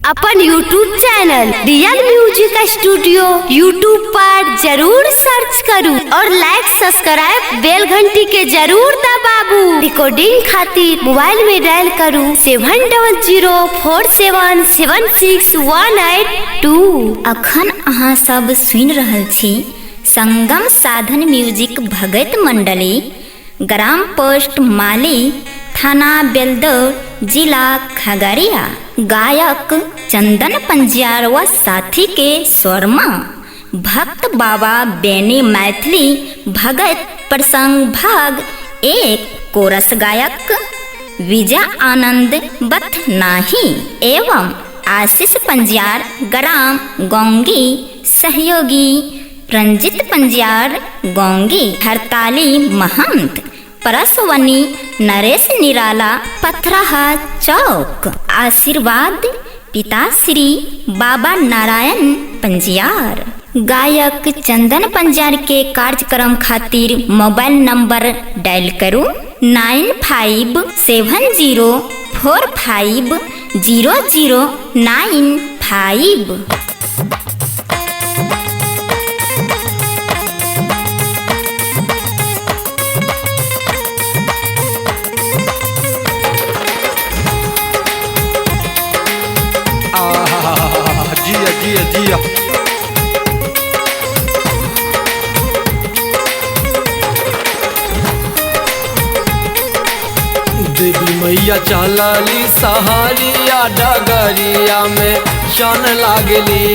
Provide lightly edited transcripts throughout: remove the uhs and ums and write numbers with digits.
अपन YouTube channel real music studio YouTube पर जरूर search करू और लाइक सब्सक्राइब बेल घंटी के जरूर दबाबू। रिकॉर्डिंग खातिर मोबाइल में डायल करू 7004776182। अखन अहाँ सब सुनि रहल छी संगम साधन म्यूजिक भगत मंडली, ग्राम पोस्ट माली, थाना बेलदौर, जिला खगड़िया। गायक चंदन पंजियार व साथी के स्वर में भक्त बाबा बेनी मैथिली भगत प्रसंग भाग 1। कोरस गायक विजय आनंद बथनाही एवं आशीष पंजियार, ग्राम गोंगी। सहयोगी रंजित पंजियार गोंगी, हरताली महंत, परसवनी नरेश निराला, पथराहा चौक। आशीर्वाद पिताश्री बाबा नारायण पंजियार। गायक चंदन पंजियार के कार्यक्रम खातिर मोबाइल नंबर डायल करू 9570450095। जिया जिया जिया। देवी मैया चलली सहारिया डगरिया में शन लागली।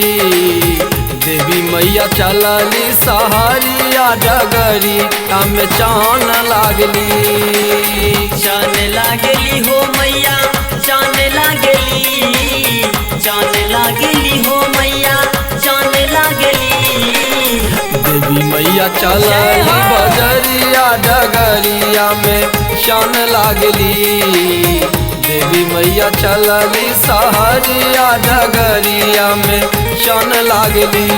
देवी मैया चलली सहारिया डगरिया में चान लागली। चान लागली हो मैया, चान लागली, चान लागली हो मैया, चान लागली। देवी मैया चलली बजरिया डगरिया में शान लागली। देवी मैया चलली सहरिया डगरिया में शान लागली।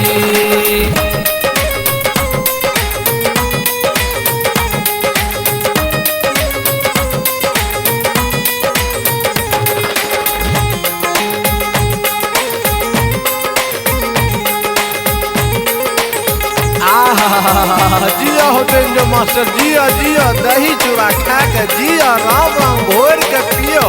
जिया हो बेंजो मास्टर, जिया जिया, दही चूड़ा खा के जिया, राम राम भोर के पियो।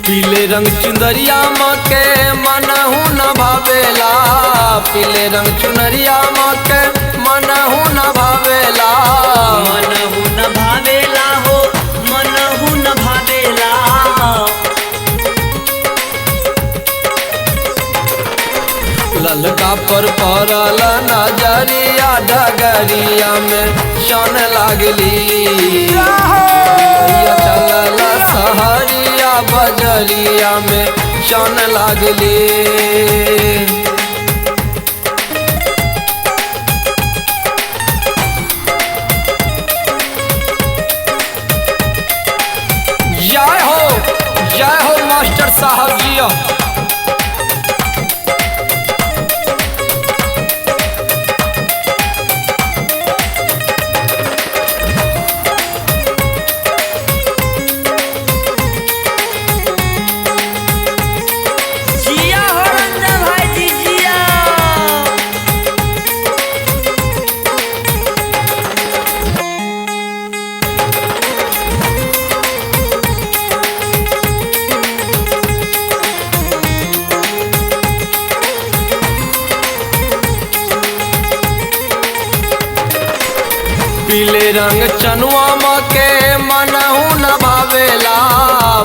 पीले रंग चुनरिया माँ के मनहु न भावेला। पीले रंग चुनरिया माँ के मनहु न भावेला। मनहु न भावेला हो, मनहु न भावेला। ललका पर पड़ल नजरिया डगरिया में शान लागली। मैया चलल सहरिया बजरिया में शान लागली। जय हो मास्टर साहब जिया। जिया हो रंजन भाई जी जिया। पीले रंग चनुआ माँ के मनहु न भावेला।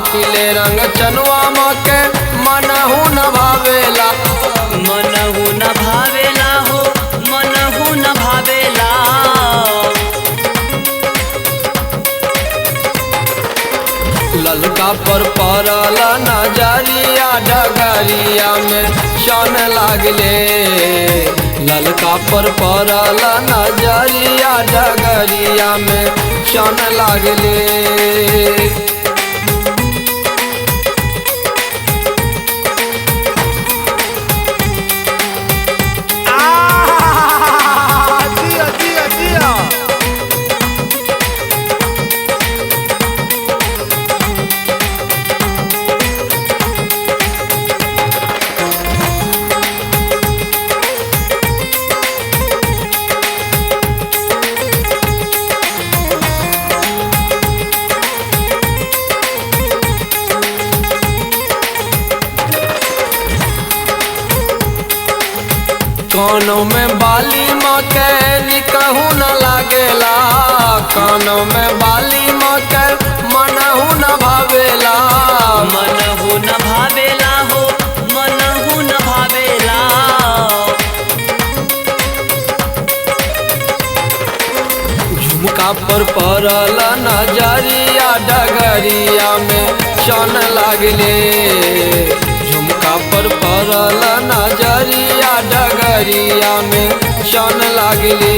पीले रंग चनुआ माँ के मनहु न भावेला। मनहु न भावेला हो, मनहु न भावेला। ललका पर पड़ल नजरिया डगरिया में शान लागले। ललका पर पड़ल नजरिया डगरिया में शान लागले। जिया जिया जिया। कानों में बाली माँ के निकहू न लागेला, कानों में बाली माँ के मनहु न भावेला। मनहु न भावेला हो, मनहु न भावेला। झुमका पर पड़ल नजरिया डगरिया में चन लागले। झुमका पर पड़ल नजरिया डगरिया में चन लागले।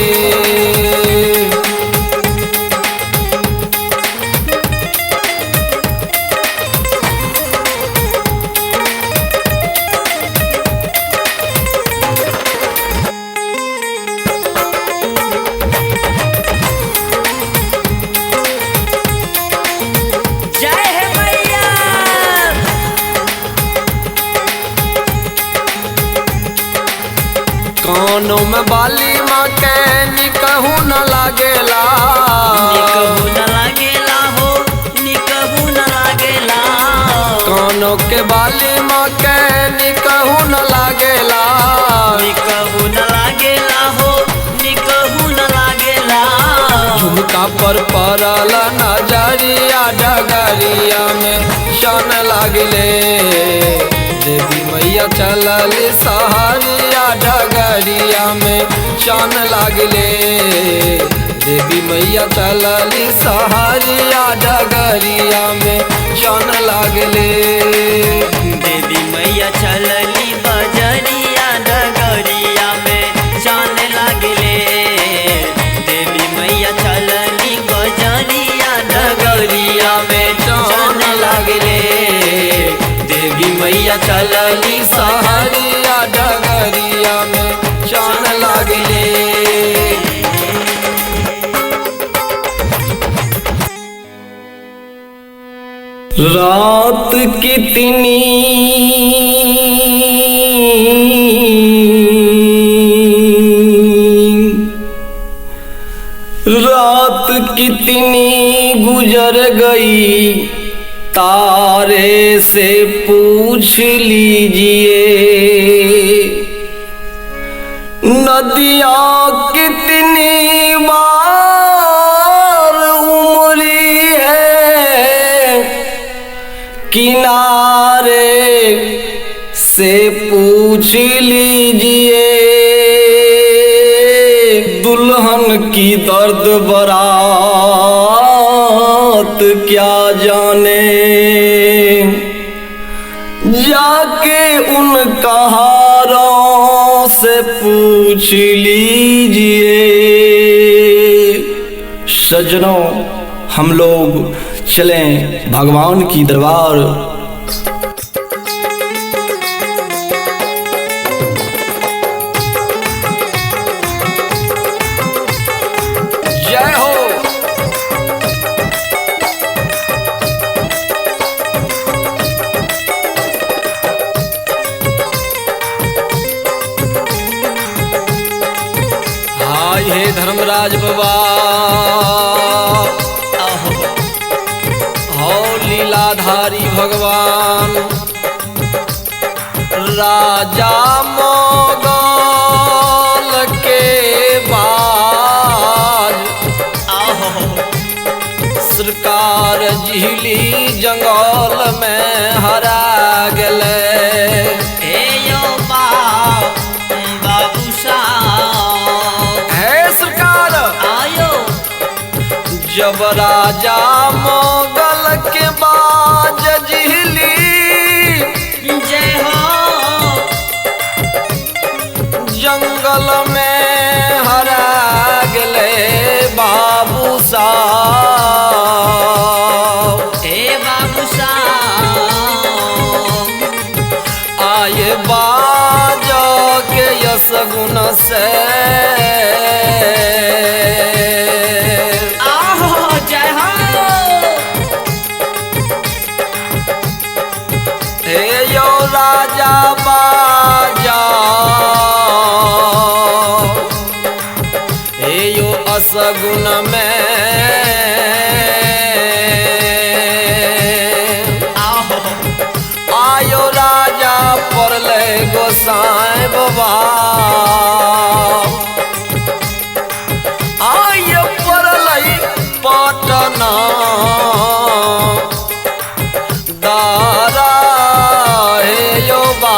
जय हे मैया। कानों में बाली माँ के निकहू न लागेला, निकहु न लागेला हो, निकहु न लागेला। कानों के बाली माँ के निकहू न लागेला। निकहु न लागेला हो, निकहु न लागेला। झुमका पर पड़ल नजरिया डगरिया में शन लागले। देवी मैया चलल सहरिया डगरिया में शन लागले। देवी मैया चलल सहरिया डगरिया में शन लागले। देवी मैया चलली बजरिया डगरिया में चान लागले। देवी मैया चलली बजरिया डगरिया में चान लागले। देवी मैया चलली सहरिया डगरिया में चान लागले। रात कितनी रात कितनी गुजर गई तारे से पूछ लीजिए, नदियाँ कितनी बार उमड़ी है किनारे से पूछ लीजिए, दुल्हन की दर्द बारात क्या जाने, जाके उन कहारों से पूछ लीजिए। सज्जनों, हम लोग चलें भगवान की दरबार। जय हो। हाय हे धर्मराज बाबा, हो लीलाधारी भगवान, राजा मोगल के बाज, सरकार झीली जंगल में हरा गेले। हे यो बाबू साहब, हे सरकार आयो। जब राजा मोगल के बाज झीली जय हो जंगल में हरा गेले बाबू साहब। हे बाबू साहब, आए बाज के यसगुन से आहो जय हो। हे यो राजा बाजा, हे यो असगुन में आहो आयो राजा पड़ले गोसाई बाबा। दारा हे यो बा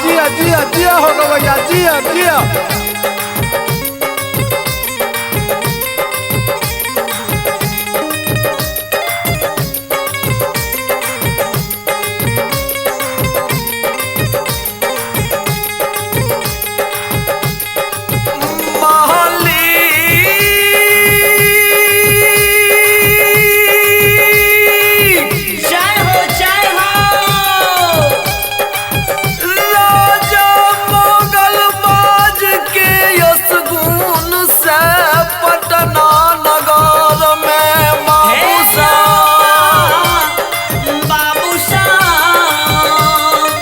जिया जिया जिया हो गवैया जिया जिया। जय हो जय हो। राजा मोगल बाज के यशगुण से पटना नगर में बाबू बाबू साहब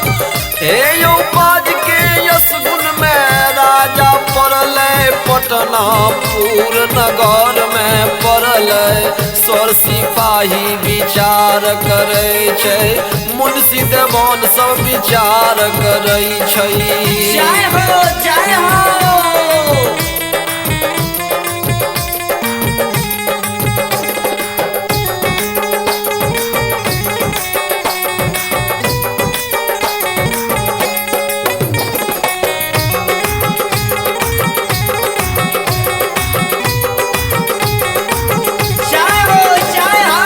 हे यो बाज के यशगुण में राजा पड़ले पटना पूर नगर में पड़ले। स्वर सिपाही विचार करै छै, मुंशी देवान सब विचार करै छै। जय हो जय हो। जय हो जय हो।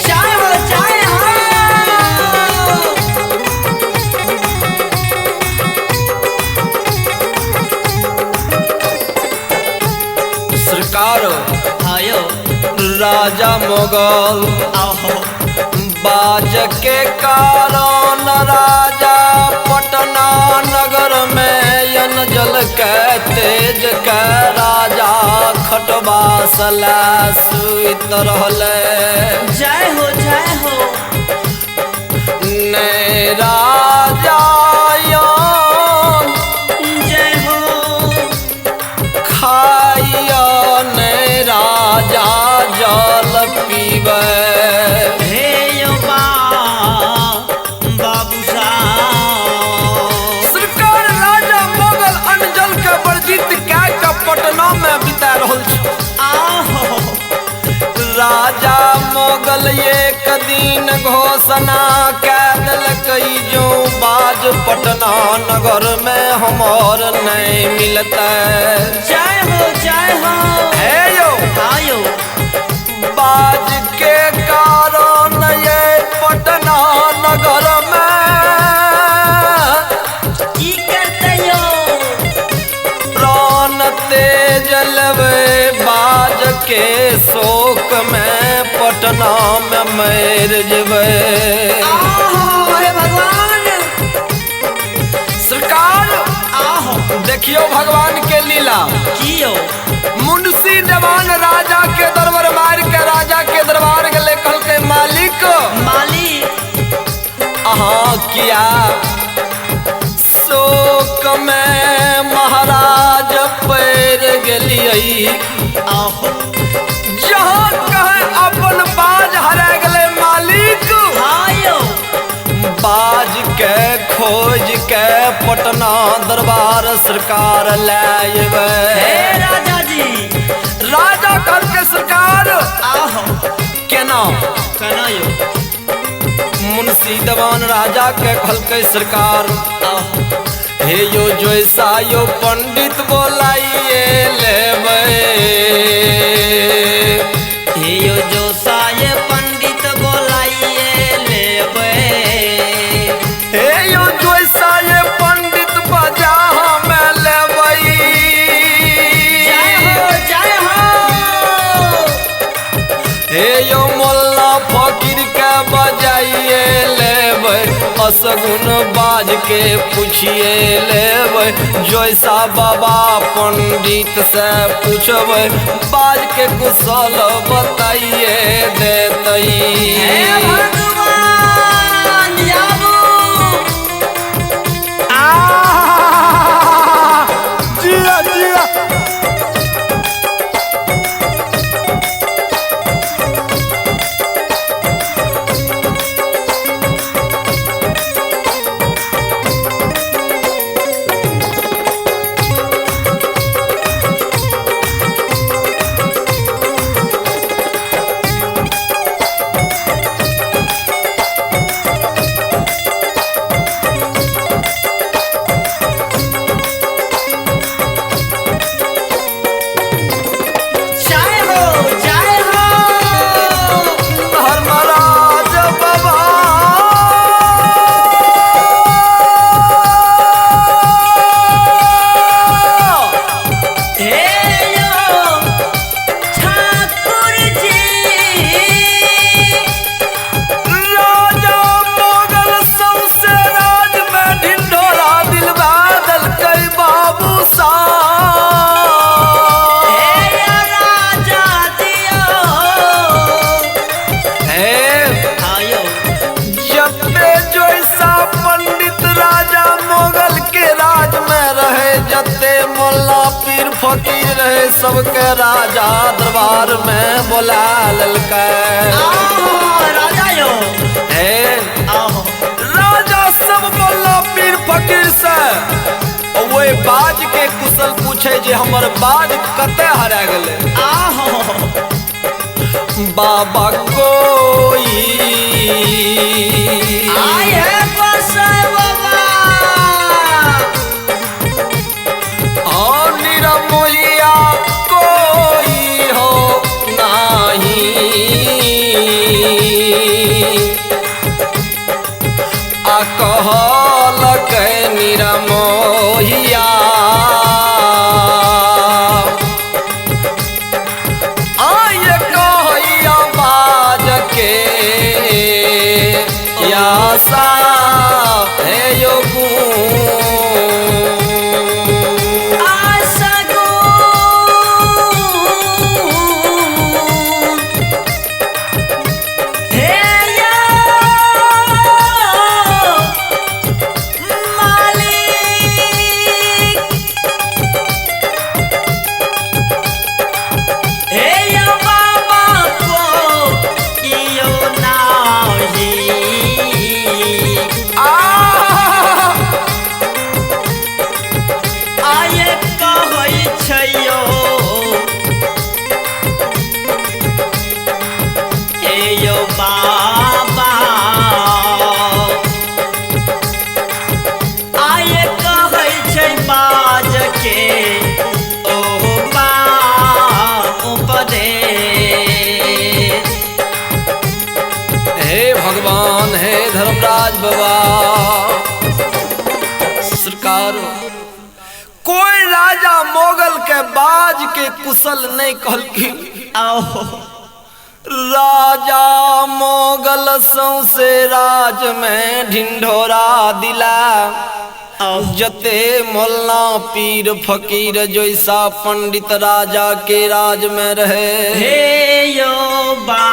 जय हो जय हो। सरकार आयो राजा मोगल आहो बाज के कारण राजा पटना नगर में यन जल के तेज के राजा खटबा सला सुइत रहले। जय हो जय हो। ने राजा यन जय हो। खाइया ने राजा जल पीबै। हे यो बाबू साहब। सरकार राजा मोगल अनजल के वर्जित कए के पटना में बिता रहल छै। आहो राजा मोगल एक दिन घोषणा कए देलकै जो बाज पटना नगर में हमर नहीं मिलतै। जय हो जय हो। हे यो आयो बाज के कारण ये पटना नगर में की करते यो। प्राण तेज लेबै बाज के शोक में पटना में मर जेबै। आहो हे भगवान। सरकार आहो देखियो भगवान के लीला। कियो मुंशी देवान राजा के दरबार मार के राजा के दरबार गेलै, कहलकै मालिक मालिक अहाँ किया शोक में महाराज पैर गेलियै। आहो जहाँ कहे अपन बाज हरा गेलै मालिक। आयो बाज के खोज के पटना दरबार सरकार ले अयबै। हे राजा जी। राजा कहलकै सरकार आहो। केना केना यो? मुंशी दवान राजा के कहलकै सरकार आहो। हे यो जोसा यो पंडित बोलाइए लेबै। हे यो जोसा ये पंडित बोलाइए लेबै। हे यो जोसा ये पंडित बजा हमें लेबै। जय हो जय हो। हे यो मोल्ला फकीर के बजाइए लेबै, असगुन बाज के पूछिए लेबै, जोसा बाबा पंडित से पूछबै, बाज के कुशल बताइए देतै। हे भगवान आबू। जिया जिया। जय हो जय हो। धर्मराज बाबा हे यो ठाकुर जी। राजा मोगल सौसे राज में ढिंढोरा दिलवा देलकै बाबू सा। हे यो राजा दियो। हे आयो। जते जोसा पंडित राजा मोगल के राज में रहे, जते मोल्ला पीर फकीर रहे, सबके राजा दरबार में बोला ललकै। आहो राजा यो। हे आहो। राजा सब मोल्ला पीर फकीर से ओए बाज के कुशल पूछे जे हमर बाज कते हरा गेलै। आहो। बाबा कोई आय है गोसाई बाबा। और निरमोहिया कोई हो नाही। आ कहलक निरमोहिया आय कहैया बाज के यासा हे यो गुण। आशा गुण। हे यो मालिक। हे यो बाबा को यो नाही। आ आये कहै छैयो हे यो बाबा। आये कहै छै बाज के ओ बा उपदेश। हे भगवान हे धर्मराज बाबा सरकार कोई राजा मोगल के बाज के कुशल नहीं कहलखिन। आहो। राजा मोगल सौसे राज में ढिंढोरा दिला, जते मोल्ला पीर फकीर जैसा पंडित राजा के राज में रहे। हे यो बा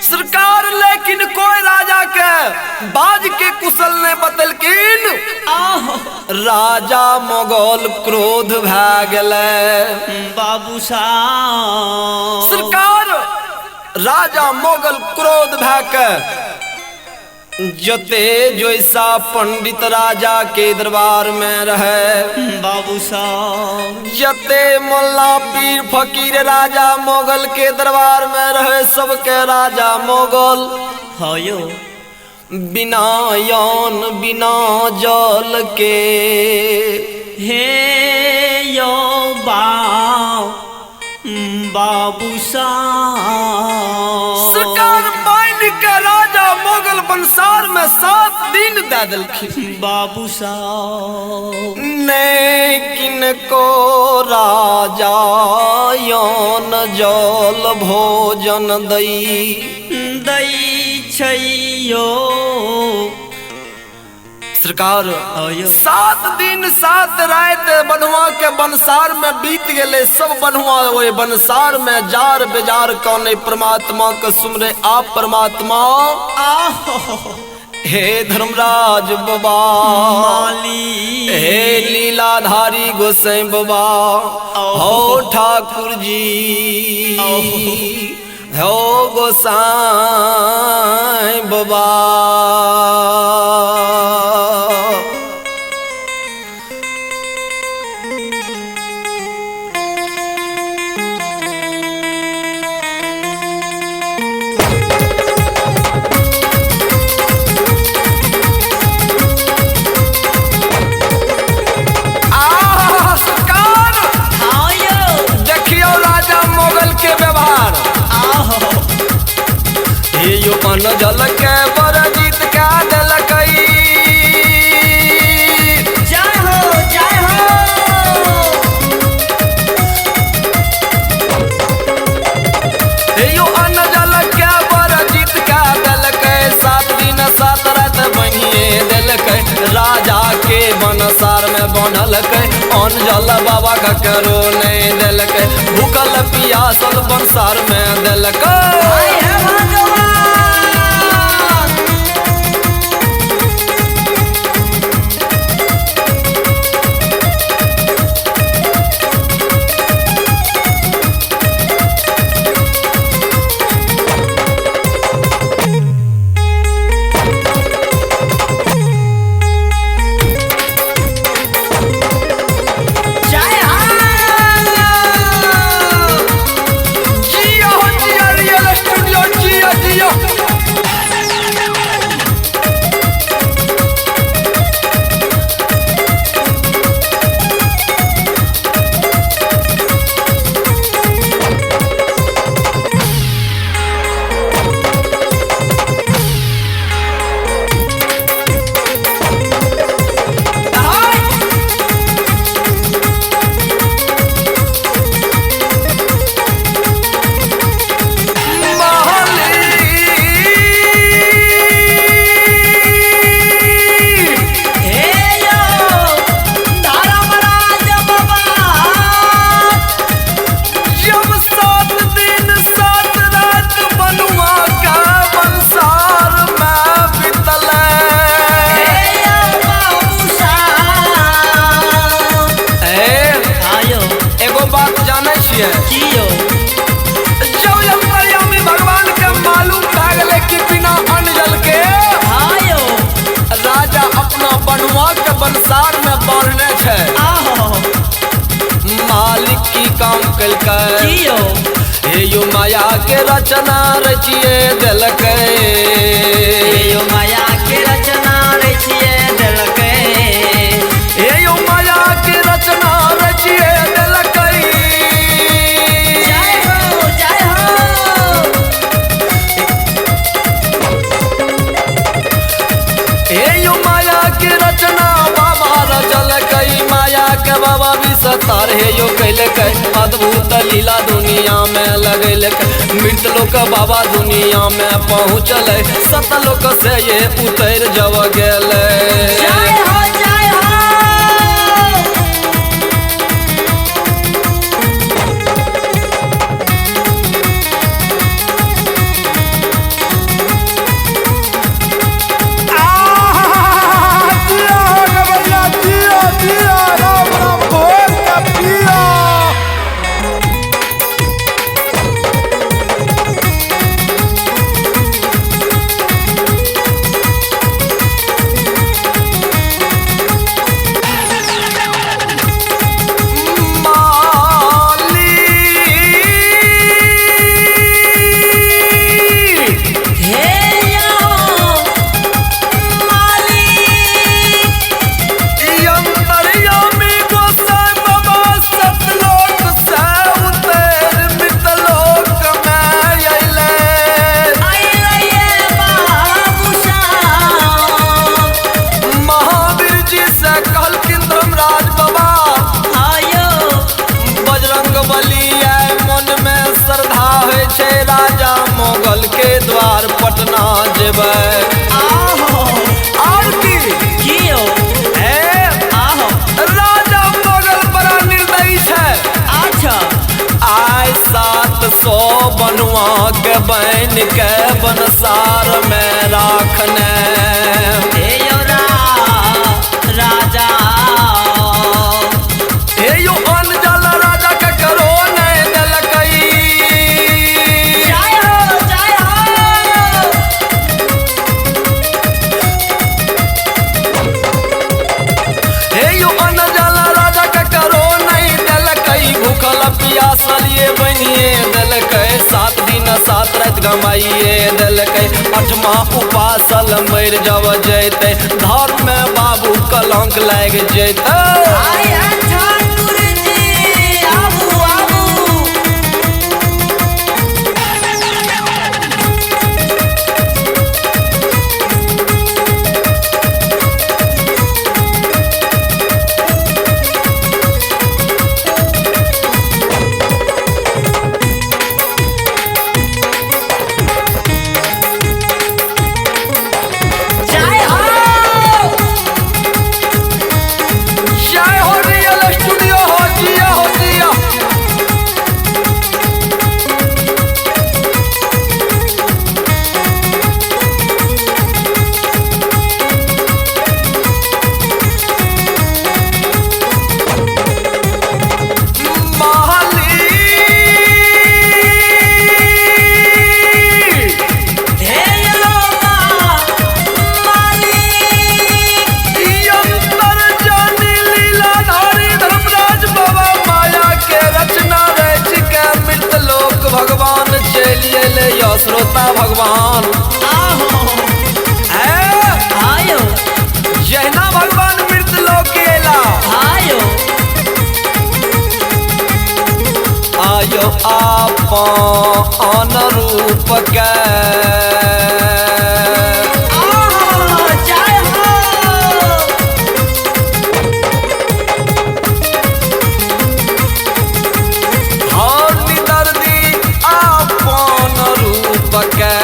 सरकार लेकिन कोई राजा के बाज के कुशल ने बतलकिन। आहो। राजा मोगल क्रोध भै गेलै। बाबू साहब सरकार राजा मोगल क्रोध भए के जते जोइसा पंडित राजा के दरबार में रहे बाबू साहब जते मुल्ला पीर फकीर राजा मोगल के दरबार में रहे सबके राजा मोगल हाँ यो बिना यौन बिना जल के हे यो बाबू साहब सरकार मान के राजा मोगल बंसार में 7 दिन दे दिलखिन बाबू साहब ने किनको राजा यौन जल भोजन दई दई छैयो सरकार आयो। 7 दिन 7 रात बनुआ के बनसार में बीत गेले। सब बनुआ ओए बनसार में जार बेजार कौने परमात्मा के सुमरे आप परमात्मा आहो हे धर्मराज बाबा माली हे लीलाधारी गोसाई बाबा हो ठाकुर जी हो गोसाई बाबा। आह, सरकार आयो देखियो राजा मोगल के व्यवहार। आहो हे यो पन जल के बरजीत का देलकई जय हो जय हो। हे यो अन्न जल के बरजीत का देलकै 7 दिन 7 रात बनिए देलकै राजा के बनसार में बनलकै अन्न जल बाबा ककरो नहीं देलकै भूखल पियासल बनसार में देलकै। हे भगवान जय हो जियो हो जियो रियल स्टूडियो जियो जियो। माली हे यो धर्मराज बाबा जब 7 दिन 7 रात बनुआ का बंसार में बितले हे यो बाबू साहब ए आयो एगो बात जानै छियै जियो जब अंतर्यामी भगवान के मालूम भए गेलै कि बिना अन्न जल के आयो राजा अपना बनुआ के बंसार में बांधने छै। आहो मालिक की काम केलकै जियो हे यो माया के रचना रचिए देलकै हे यो माया के रचना रचिए देलकै हे यो माया के रचना रचिए देलकै जय हो जय हो। हे यो माया के रचना बाबा रचलकै माया के बाबा विस्तार हे यो कैलकै अद्भुत लीला दुनिया में लगेलकै मृत लोक बाबा दुनिया में पहुँचलै सतलोक से ये उतर जब गेलै। जय हो जय हो। जिया हो गवैया जिया जिया राम राम भोर के पिया। अठमा उपासल मरि जब जैते धर्म में बाबू कलंक लागि जैते। आय ठाकुर जी आबू आबू। जय हो। जय हो रियल स्टूडियो हो जिया हो जिया। माली हे यो मालिक। अंतर जानी लीलाधारी धर्मराज बाबा माया के रचना रच के मृत लोक भगवान चलि अयलै यो श्रोता भगवान। आहो है आयो जहिना भगवान मृत लोक अयला आयो आयो आपन रूप के आहो जय हो। हर दर्दी आपन रूप के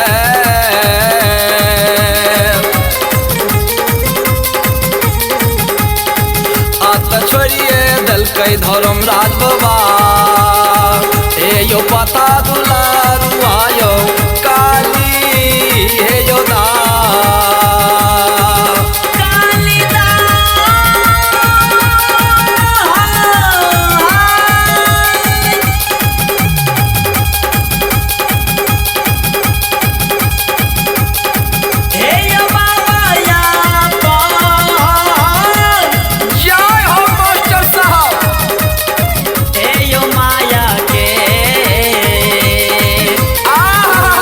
आत छोड़िए देलकै धर्मराज बाबा। हे यो पता दुलारू आयो काली हे यो दा। जय हो मास्टर साहब। आहा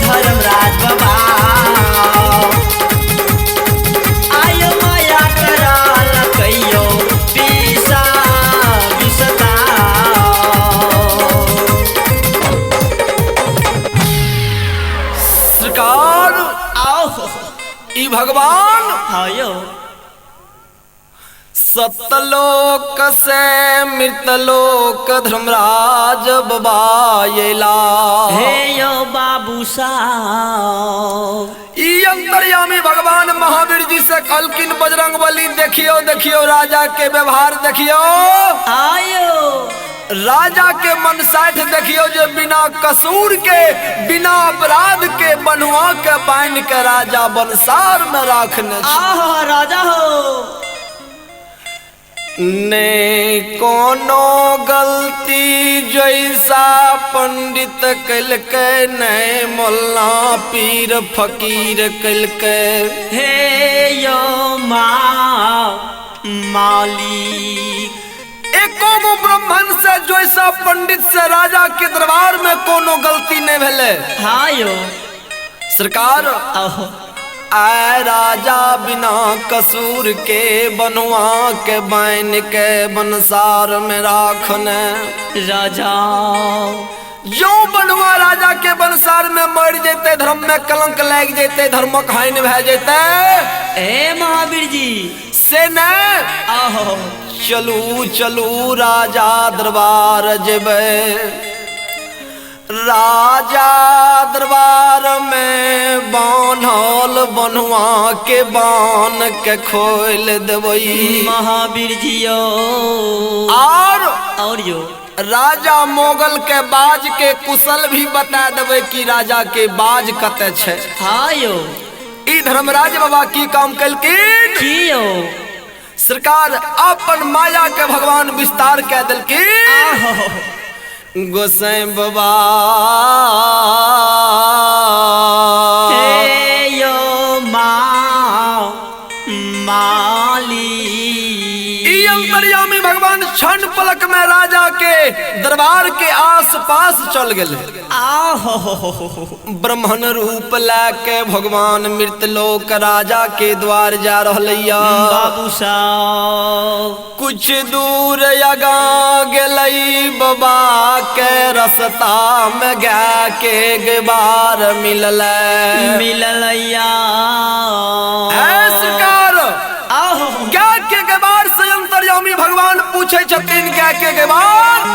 धर्मराज बाबा आयो माया कराल कहियो पीसा बिसता। सरकार आओ ई भगवान आयो सतलोक से मृतलोक धर्मराज बाबा अयला। हे यो बाबू साहब। ई अंतर्यामी भगवान महावीर जी से कहलखिन बजरंग बली देखियो देखियो राजा के व्यवहार देखियो, आयो राजा के मन साठ देखियो जे बिना कसूर के बिना अपराध के बनुआ के बांध के राजा बनसार में राखने छै। आहो राजा हो। ने कोनो गलती जैसा पंडित कलकै ने मोल्ला पीर फकीर कलकै। हे यो मालिक। एको गो ब्राह्मण से जैसा पंडित से राजा के दरबार में कोनो गलती नहीं भेलै। आयो सरकार आहो आय राजा बिना कसूर के बनुआ के बैन के बनसार में राखने। राजा जो बनुआ राजा के बनसार में मर जेते धर्म में कलंक लाग जेते धर्मक हानि भए जेते। ए महावीर जी से न आहो चलू चलू राजा दरबार जेबै। राजा दरबार में बान्हल बनुआ के बान के खोल देबै। महावीर जी यो और यो राजा मोगल के बाज के कुशल भी बता देबै कि राजा के बाज कते छै। हाँ यो ई धर्मराज बाबा की काम कलकिन की यो सरकार अपन माया के भगवान विस्तार कह दिलकिन। गोसाई बाबा माली। ई अंतर्यामी भगवान क्षण पलक में राजा के दरबार के आस पास चल गए। आहो ब्राह्मण रूप लेके भगवान मृतलोक राजा के द्वार जा रहलैया। बाबू साहब कुछ दूर अगा गेलई बाबा के रस्ता में गाय के गबार मिलल मिललैया। सरकार आहो गाय के गबार से अंतर्यामी भगवान पूछे छथिन गाय के गबार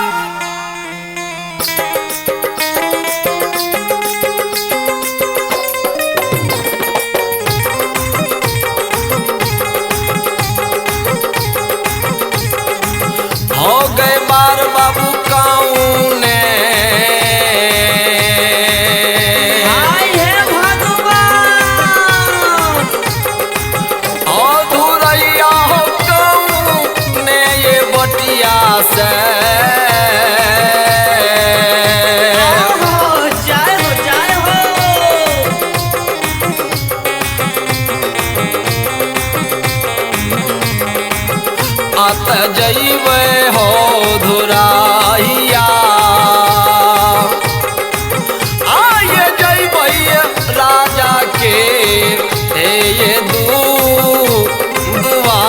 हो गए बार बाबू कौने हाय हे भगवान अधुरैया हो कौने ये बटिया से आहो जय हो जय हो। अत जइबे हो धुराइया आये जइबै राजा के हे ये दू दुआ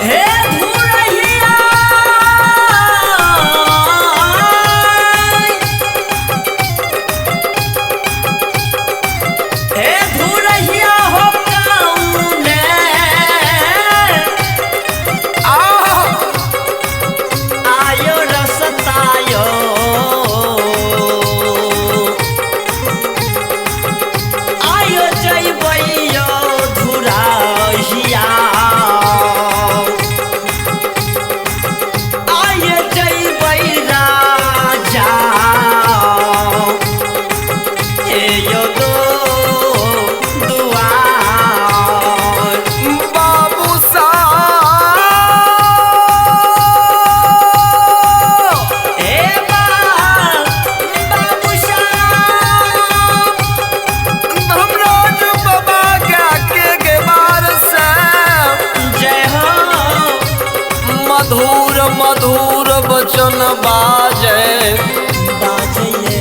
हे धुरैया हे धुरैया हो कौने आह आयो रसतायो आयो जइबैयो धुरैया आयो जइबै राजा हे यो दो दुआर। बाबू साहब हे बाबू साहब धर्मराज बाबा के गेबार से जय हो मधुर मधुर वचन बाजे बाजैये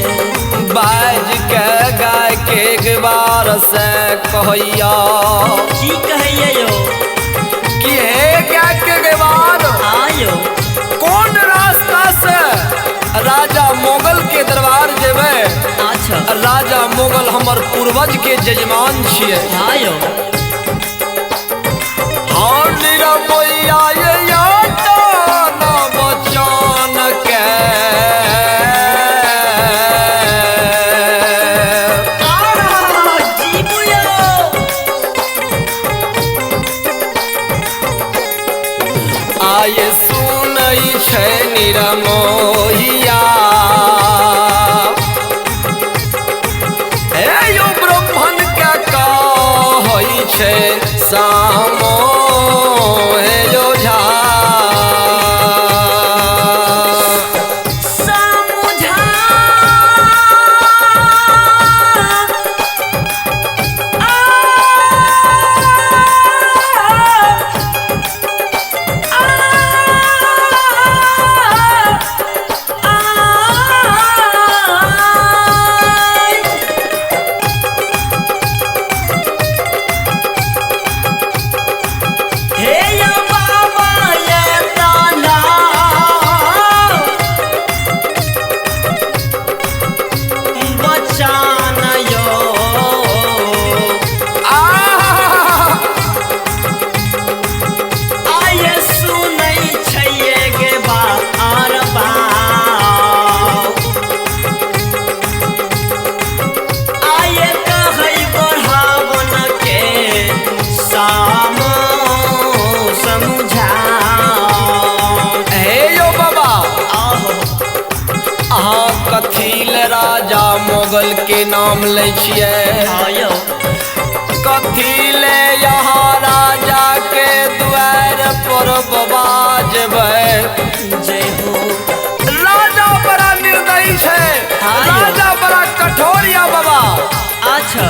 बाज के गाय के गेबार से कहैया की कहैये यो कि हे गाय के गेबार आयो कौन रास्ता से राजा मोगल के दरबार जेबै। अच्छा राजा मोगल हमर पूर्वज के जजमान छियै। आयो हाँ निरमैया ये याता ना बचान के आहा जीबू यो आये सुनै छै निरमोहिया हे यो ब्राह्मण के कहै छै सामो हे यो झा समुझा हे यो बाबा ये ताना बचान यो आहा आये सुनै छैये गे बार आये कहै बढ़ावन के सामो समुझा हे यो बाबा आहो अहाँ कथी ले राजा मोगल के नाम लै छियै। आयो कथी ले यहाँ राजा के द्वार पर पर बाबा जेबै। जय हो। राजा बड़ा निर्दयी छै, राजा बड़ा कठोर या बाबा। अच्छा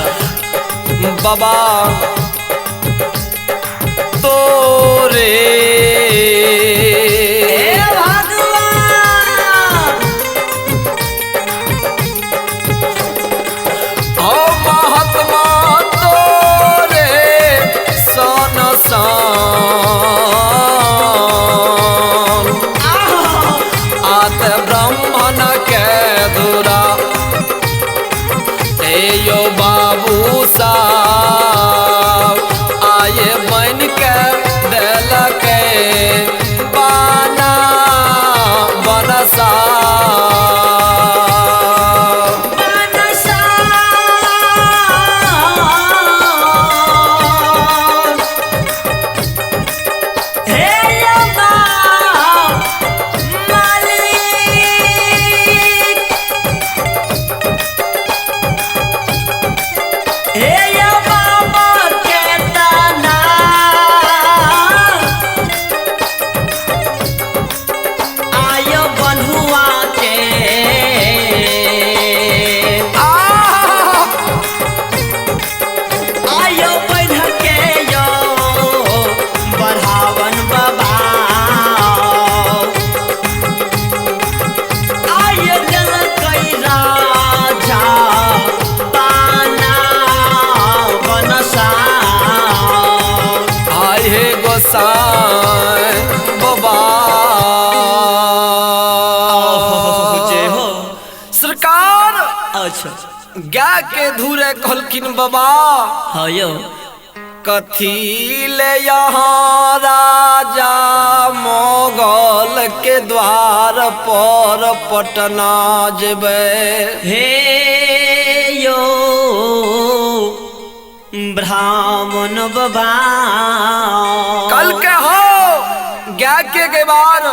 बाबा तोरे महात्मा तोरे सन सन आत ब्राह्मण के धुरा हे यो बाबू साहब आये बन के देलकै बाना बनसा। बाबा हो सरकार। अच्छा गाय के धूरे कहलखिन बाबा हाँ यो कथी ले यहाँ राजा मोगल के द्वार पर पटना जेबै। हे यो ब्राह्मण बाबा कल के हो गाय के गवार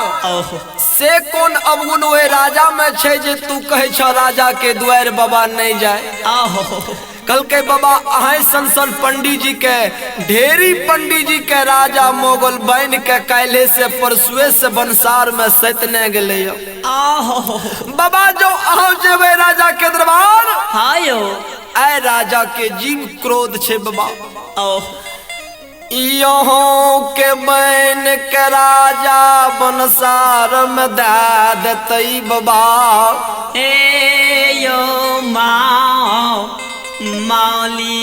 से कौन अवगुण हुए राजा में छे जे तू कहे छ राजा के द्वार बाबा नहीं जाए। कल के बाबा अहें सन सन पंडित जी के ढेरी पंडित जी के राजा मोगल बन के काल्हे से परसुए से बनसार में सैतने गेले। बाबा जो अहाँ जेबै राजा के दरबार हायो ऐ राजा के जीव क्रोध छे बाबा। यहाँ के बन के राजा बनसार में दे देतै बाबा। ए यो माँ माली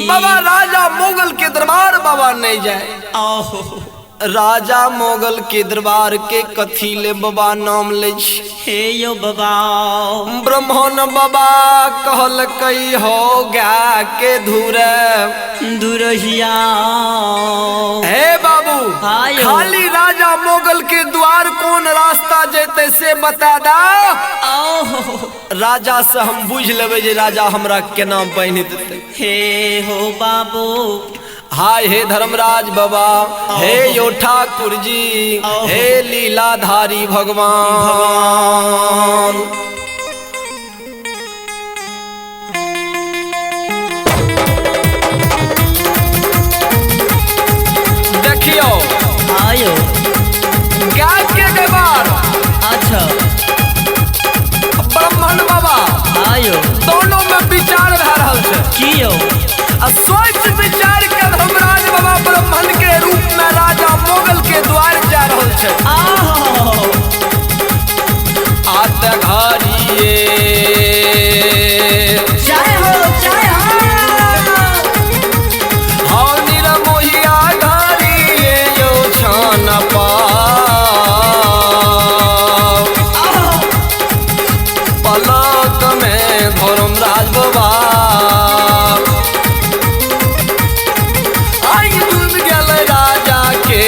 बाबा राजा मोगल के दरबार बाबा नहीं जाए। राजा मोगल के दरबार के कथी ले बाबा नाम ले। हे यो बाबा ब्राह्मण बाबा कहलकै हो गाय के धुरे दुरहिया। हे बाबू खाली राजा मोगल के द्वार कौन रास्ता जेते से बता दा। राजा से हम बुझ लेबै जे राजा हमरा केना बान्हि देतै। हे हो बाबू हाय हे धर्मराज बाबा, हे यो ठाकुर जी, हे लीलाधारी भगवान। देखियो आयो गाय के गवार। अच्छा ब्राह्मण बाबा आयो दोनों में विचार भए रहल छै। कियो सोच विचार के धर्मराज बाबा ब्राह्मण के रूप में राजा मोगल के द्वार जा रहल छै। आत घरिए जय हो जय हो हौ निरमोहिया घरिए यो छान पाओ पलक में धर्मराज बाबा राजा के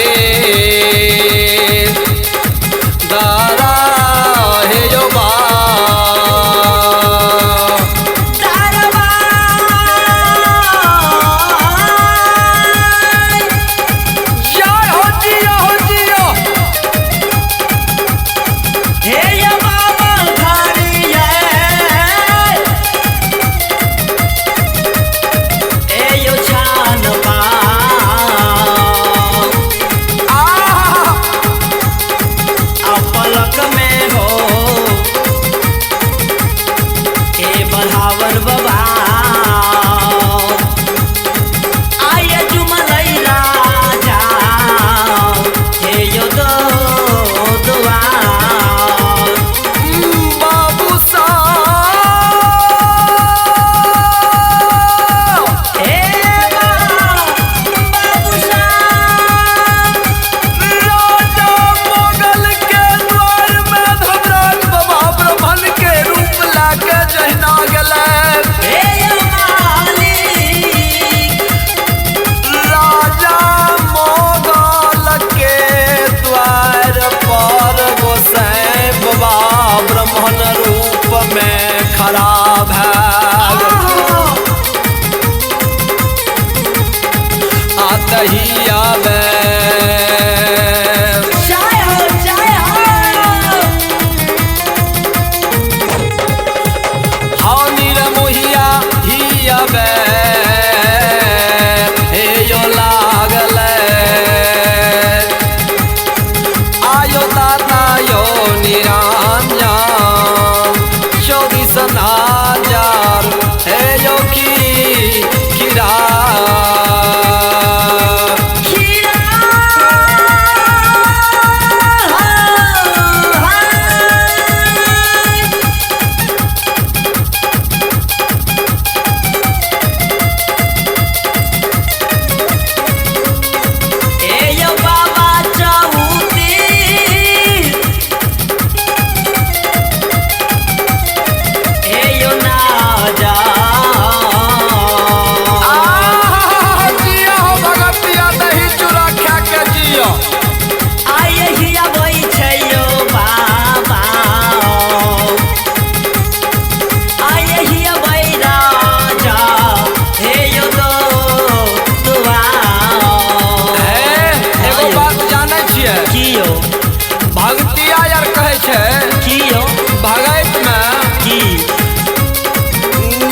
भक्तिया यार कहै छै की यौ भगत में की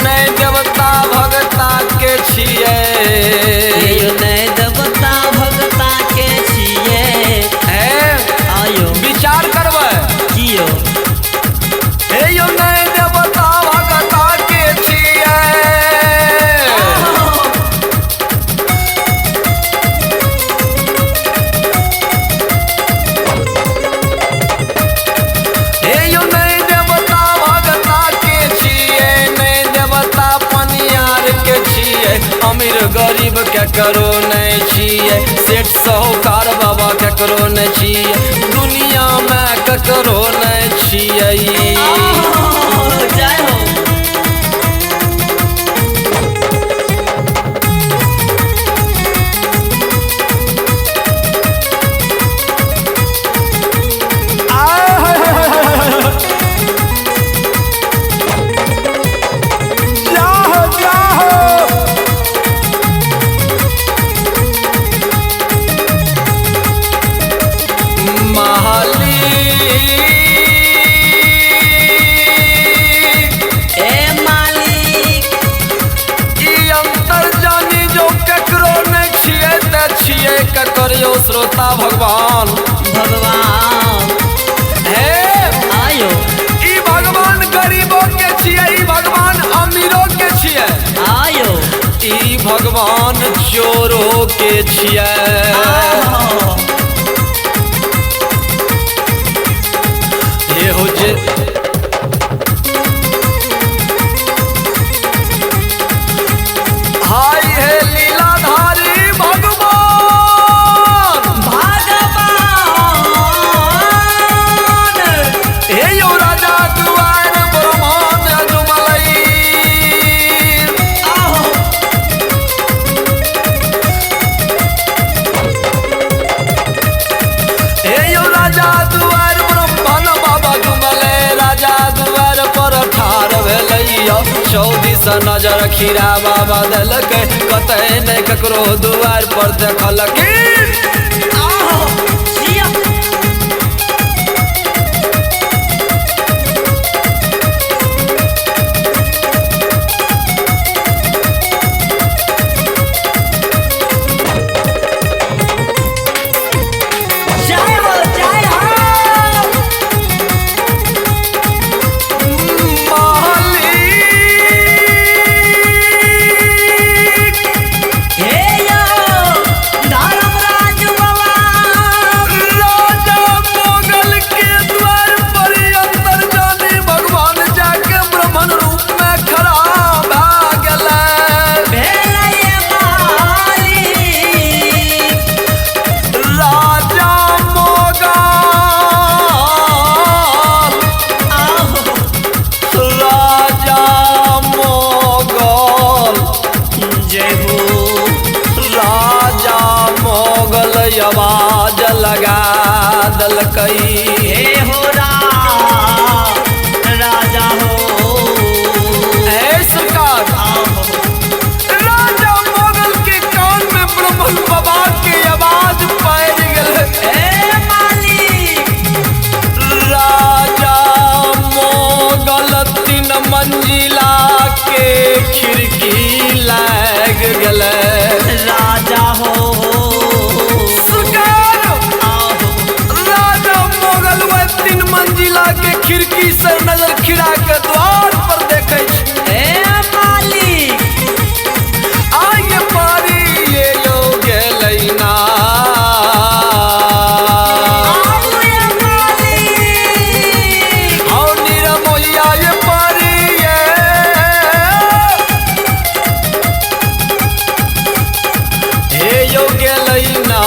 नहि देवता भगता के छियै। हे नहि देवता भगता के छियै। हे आयो विचार करबै की यौ? हे यौ नहि देवता भगता के छियै। हे यौ नहि देवता भगता के छियै, नहि देवता पनियार के छियै, अमीर गरीब केकरो नहि छियै, सेठ साहूकार बाबा केकरो नहि छियै, दुनिया मे केकरो नहि छियै। जय हो। आय हाय हाय हाय हाय हाय। जाहो जाहो। मालिक ए मालिक ई अंतर जानी जो केकरो नहि छियै तऽ छियै ककर यौ श्रोता भगवान। भगवान हे आयो ई भगवान गरीबो के छियै, ई भगवान अमीरो के छियै, आयो ई भगवान चोरो के छियै। आहो। हे हो जे हाय हे लीलाधारी भगवान भगवान हे यौ राजा दुआर ब्रह्मान अजुमलई। आहो। हे यौ राजा दुआर ब्रह्मण बाबा जुमले, राजा दुआर पर ठार भेलैया, चौदिस नजर खीरा बाबा देलकै, कतै नहि ककरो दुआर पर देखलकै। आहो। जिया। जय हो जय हो। मालिक हे यो धर्मराज बाबा राजा मोगल के द्वार पर अंतर जानी भगवान जाके ब्राह्मण रूप में खड़ा भए गेलै। भेलै मालिक राजा मोगल आहो। राजा मोगल जय हो। राजा मोगल आवाज लगा देलकै। हे हो राजा हो। हे सरकार आहो। राजा मोगल के कान में ब्राह्मण बाबा के आवाज पड़ि गेलै। हे मालिक राजा मोगल तीन मंजिला के खिड़की लाग गेलै। राजा हो। सरकार आहो। राजा मोगल वह तीन मंजिला के खिड़की से नजर खिरा के द्वार पर देखै छै। हे मालिक आगे पारी ये यो गेलै ना। आबू ये मालिक हौ निरमोहिया ये पारी ये। हे यो गेलै ना।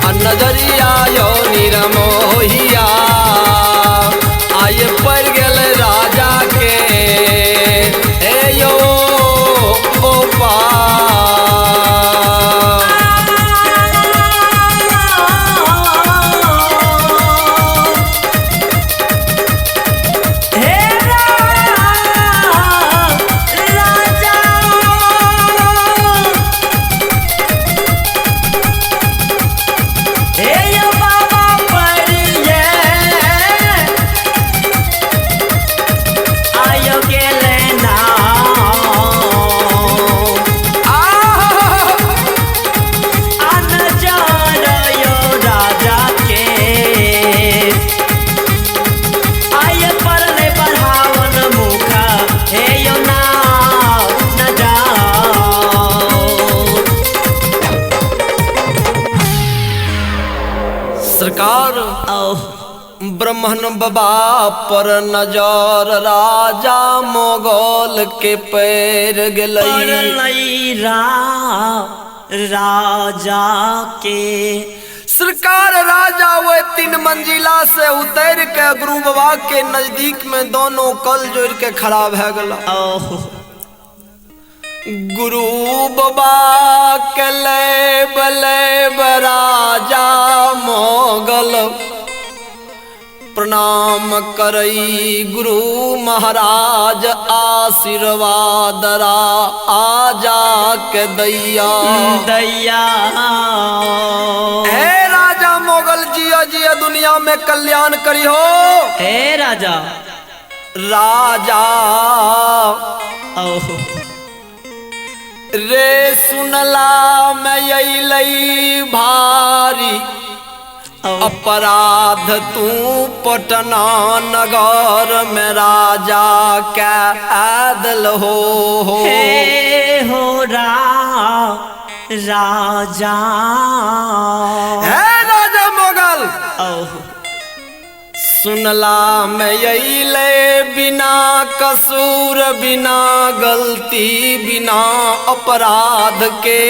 आ नजरिया यो निरमोहिया। सरकार आओ ब्राह्मण बाबा पर नजर राजा मोगल के पैर गेलै। राजा के सरकार राजा वे 3 मंजिला से उतर के गुरु बाबा के नजदीक में दोनों कल जोड़ के खड़ा भै गला। गुरु बाबा के ले बले राजा मोगल प्रणाम करई गुरु महाराज आशीर्वाद आजा के दैया दैया। हे राजा मोगल जिया जिया दुनिया में कल्याण करी हो। हे राजा राजा रे सुनला मैं अइलई भारी अपराध तू पटना नगर में राजा के आदल हो। हे हो राजा हे राजा मोगल सुनला मैं अइले बिना कसूर बिना गलती बिना अपराध के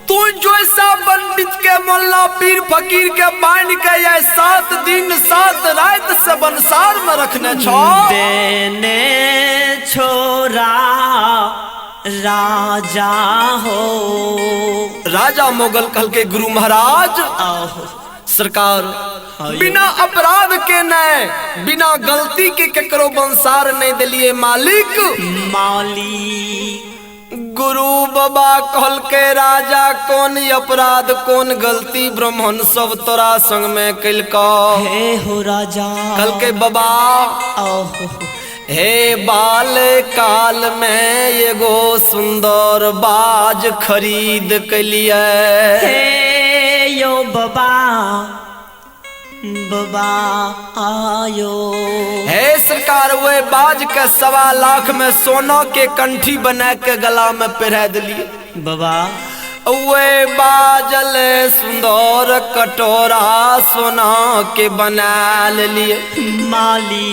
तू जैसा पंडित के मोल्ला पीर फकीर के बांध के ये 7 दिन 7 रात से बंसार में रखने छो देने छोरा राजा हो। राजा मोगल कल के गुरु महाराज सरकार बिना अपराध के नहीं बिना गलती के केकरो बंसार नहीं दिलिए मालिक मालिक। गुरु बाबा कहल के राजा कौन अपराध कौन गलती ब्राह्मण सब तोरा संग में कलका। हे हो राजा कल के बाबा हे बाल काल में एगो सुंदर बाज खरीद कलिए। हे यो बाबा बाबा आयो। हे सरकार वे बाज के 1.25 लाख में सोना के कंठी बना के गला में पहरा दिलिए बाबा। वे बाजल सुंदर कटोरा सोना के बना लिए माली।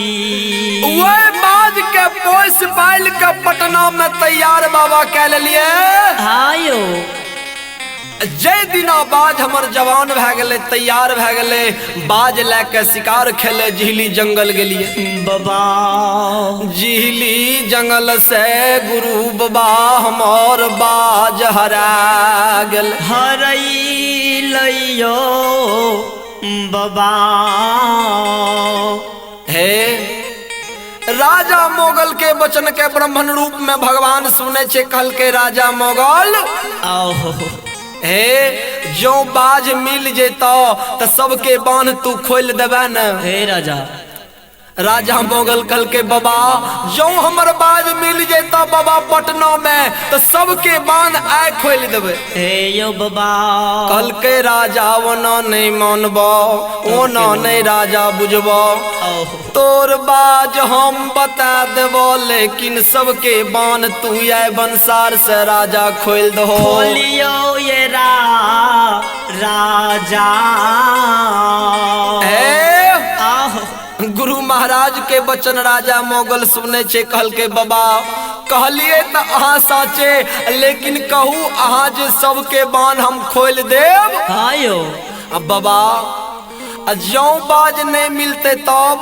वे बाज के पोस पाइल के पटना में तैयार बाबा कह लिए आयो। जय दिना बाज हमर जवान भै गेलै तैयार भै गेलै बाज लए के शिकार खेले झिली जंगल गेलिए बाबा। झिली जंगल से गुरु बाबा हमर बाज हरा गेल हरई लइयो बाबा। हे राजा मोगल के वचन के ब्राह्मण रूप में भगवान सुने छे कहल के राजा मोगल आओ हे जो बाज मिल जेतो त सबके बांध तू खोल देबे न। हे राजा राजा मोगल कल के बाबा जो हमर बाज मिल जेतो बाबा पटना में त सबके बांध आय खोल देबे। हे यो बाबा कल के राजा ओना नहीं मानबो ओना नहीं राजा बुझबो तोर बाज हम बता देबो लेकिन सबके बांध तू आय बंसार से राजा खोल दहो। खोलियो ये राजा। गुरु महाराज के वचन राजा मोगल सुने छे कहल के बाबा कहलिए त अहाँ साचे लेकिन कहू अहाँ जे सबके बांध हम खोल देब। आयो अब बाबा जो बाज नहीं मिलते तब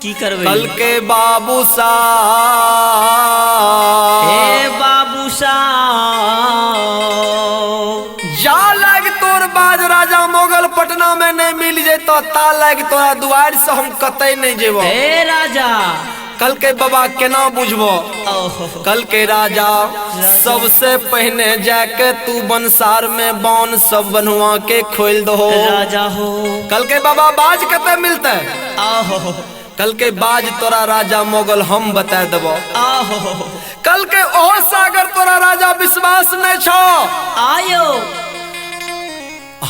की करबै। कल के बाबू सा हे बाबू सा जा लाग तोर बाज राजा मोगल पटना में नहीं मिल जेतो ता लाग तोरा दुआर से हम कतई नहीं जेबो। हे राजा कल के बाबा केना बुझबो। कल के राजा सबसे पहने जाके तू बंसार में बान सब बनवा के खोल दो राजा हो। कल के बाबा बाज कते मिलते। आहो कल के बाज तोरा राजा मोगल हम बता देबो। आहो कल के ओ सागर तोरा राजा विश्वास नहीं छो। आयो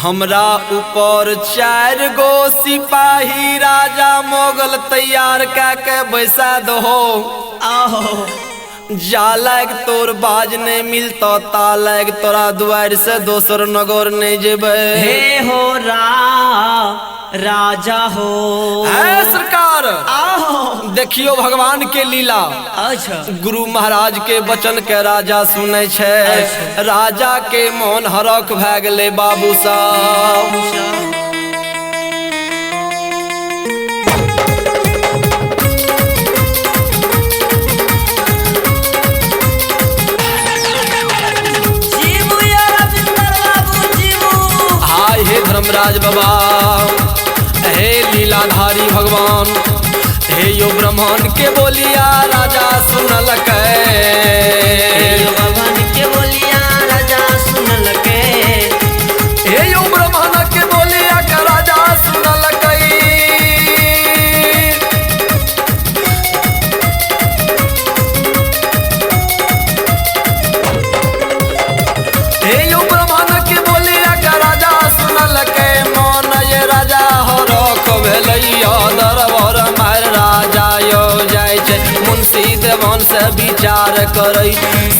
हमरा ऊपर 4 गो सिपाही राजा मोगल तैयार कै के बैसा दहो। आहो जा लाग तोर बाज नहीं मिलतो ता लाग तोरा दुआर से दोसर नगर नहीं जेबे। हे हो राजा हो। है सरकार आहो देखियो भगवान के लीला। अच्छा गुरु महाराज के वचन के राजा सुनै छै। राजा के मन हरख भए गेलै बाबू साहब। जीवू या रविंदर बाबू जीवू। हाय हे धर्मराज बाबा, हे लीलाधारी भगवान, हे यो ब्राह्मण के बोलिया राजा सुनलकै। हे यो भगवान के बोलिया राजा सुनलकै। हे यो ब्राह्मण के बोलिया के राजा सुनलकै। हे यो ब्राह्मण के बोलिया के राजा सुनलकै। मन ये राजा हरख भेलैया दरबार मार राजा यो जाइ छै मुंशी देवान से विचार करै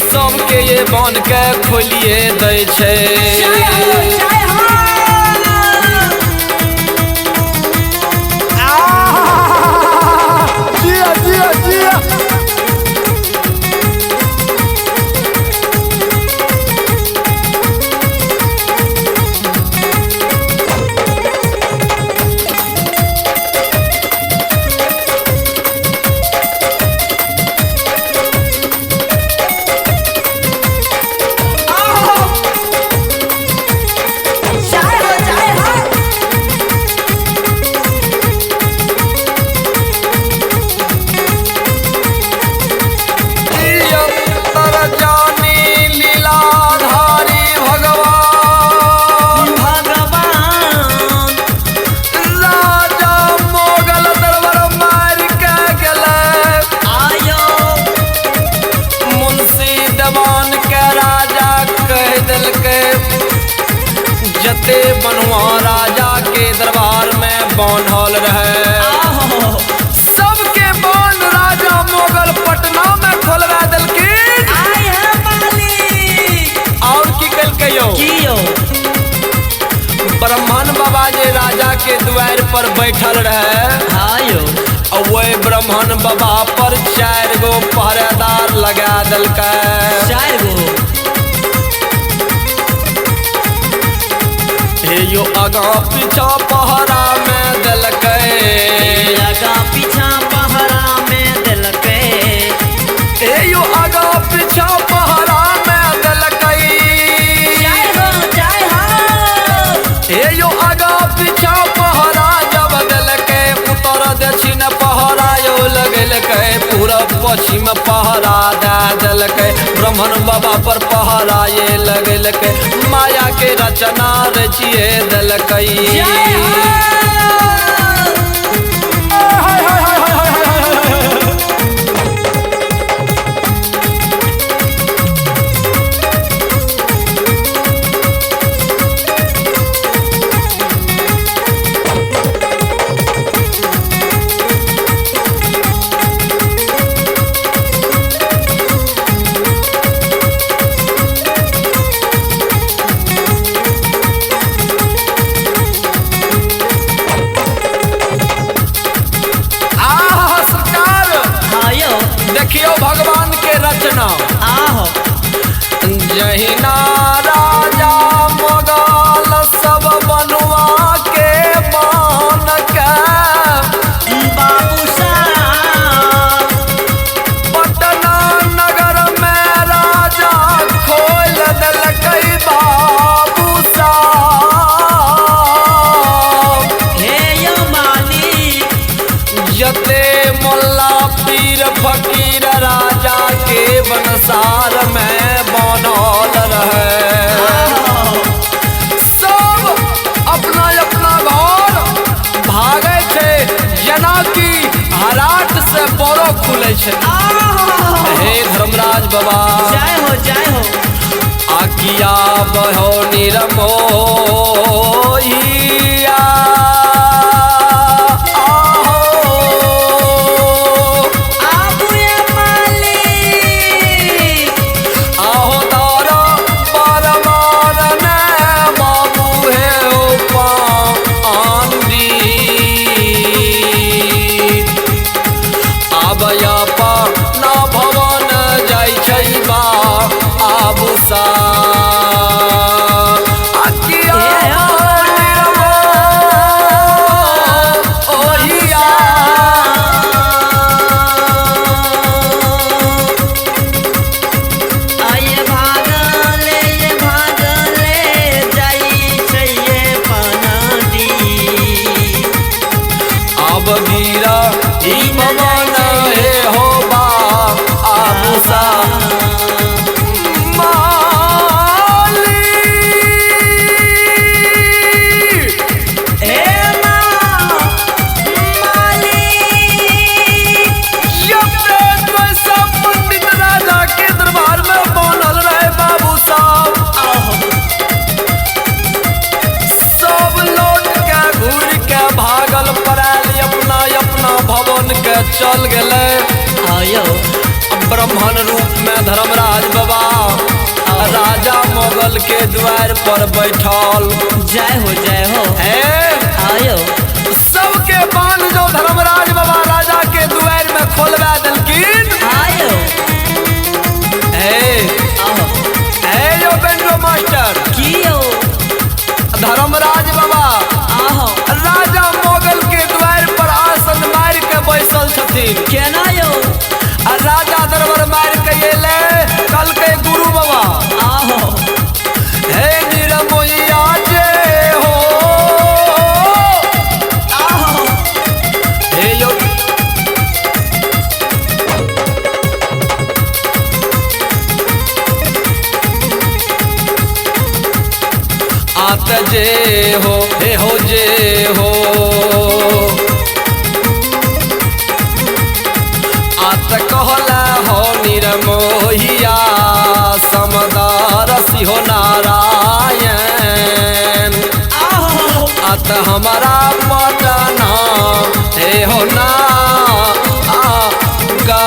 सबके ये बन के खोलिए दै छै। जय हो जय हो। जिया जिया जिया। जय हो जय हो। अंतर जानी लीलाधारी भगवान भगवान राजा मोगल दरबार मार के गेलै। आयो मुंशी देवान के राजा कह देलकै जते बनुआ राजा के दरबार में बान्हल रहे आहो सबके बान राजा मोगल पटना में खोलवा देलखिन। आय है मालिक। और की कलकै यौ की यो ब्राह्मण बाबा जे राजा के द्वार पर बैठल रहे आयो और वही ब्राह्मण बाबा पर 4 गो पहरेदार लगा देलकै। 4 गो। हे यो आगा पीछा पहरा में देलकै। आगा पीछा पहरा में देलकै। हे यो आगा पीछा पहरा में देलकै। जय हो जय हो। हे यो आगा पीछा पहरा जब देलकै उत्तर दक्षिण पहरा यो लगेलकै पूरब पश्चिम पहरा दए देलकै ब्राह्मण बाबा पर पहरा ये लगेलकै माया के रचना रचिए देलकै। जय हो। हाय हाय हाय हाय हाय हाय हाय। आह सरकार आयो देखियो भगवान के रचना। आहो जहिना राजा मोगल सब बनुआ के बान के बाबू साहब पटना नगर में राजा खोल देलकै बाबू साहब। हे यो मालिक जते मोल्ला पीर फकीर राजा के बनसार में बनल रहे सब अपना अपना घर भागै छै जेनाकि हराट से बड़ो खुलै छै। हे धर्मराज बाबा जय हो जय हो। आकिया बहो निरमोहिया आहो आबू ये मालिक। के चल गेलै। आयो ब्राह्मण रूप में धर्मराज बाबा राजा मोगल के द्वार पर बैठल। जय हो जय हो। हे आयो सबके बांध जो धर्मराज बाबा राजा के द्वार में खोलवा देलखिन। आयो हे आहो हे यो बेंजो मास्टर की यो धर्मराज बाबा आहो राजा मोगल के द्वार पर आसन मार के बैसल छथिन। केना यो आ राजा दरबार मार के एले कल के गुरु बाबा। आहो हे निरमोइया जे हो आहो हे यो आत जे हो हे हो जे हो आत कहला हो निरमोहिया समदार सिहो नारायण। आहो आत हमारा पटना हे हो ना आ गा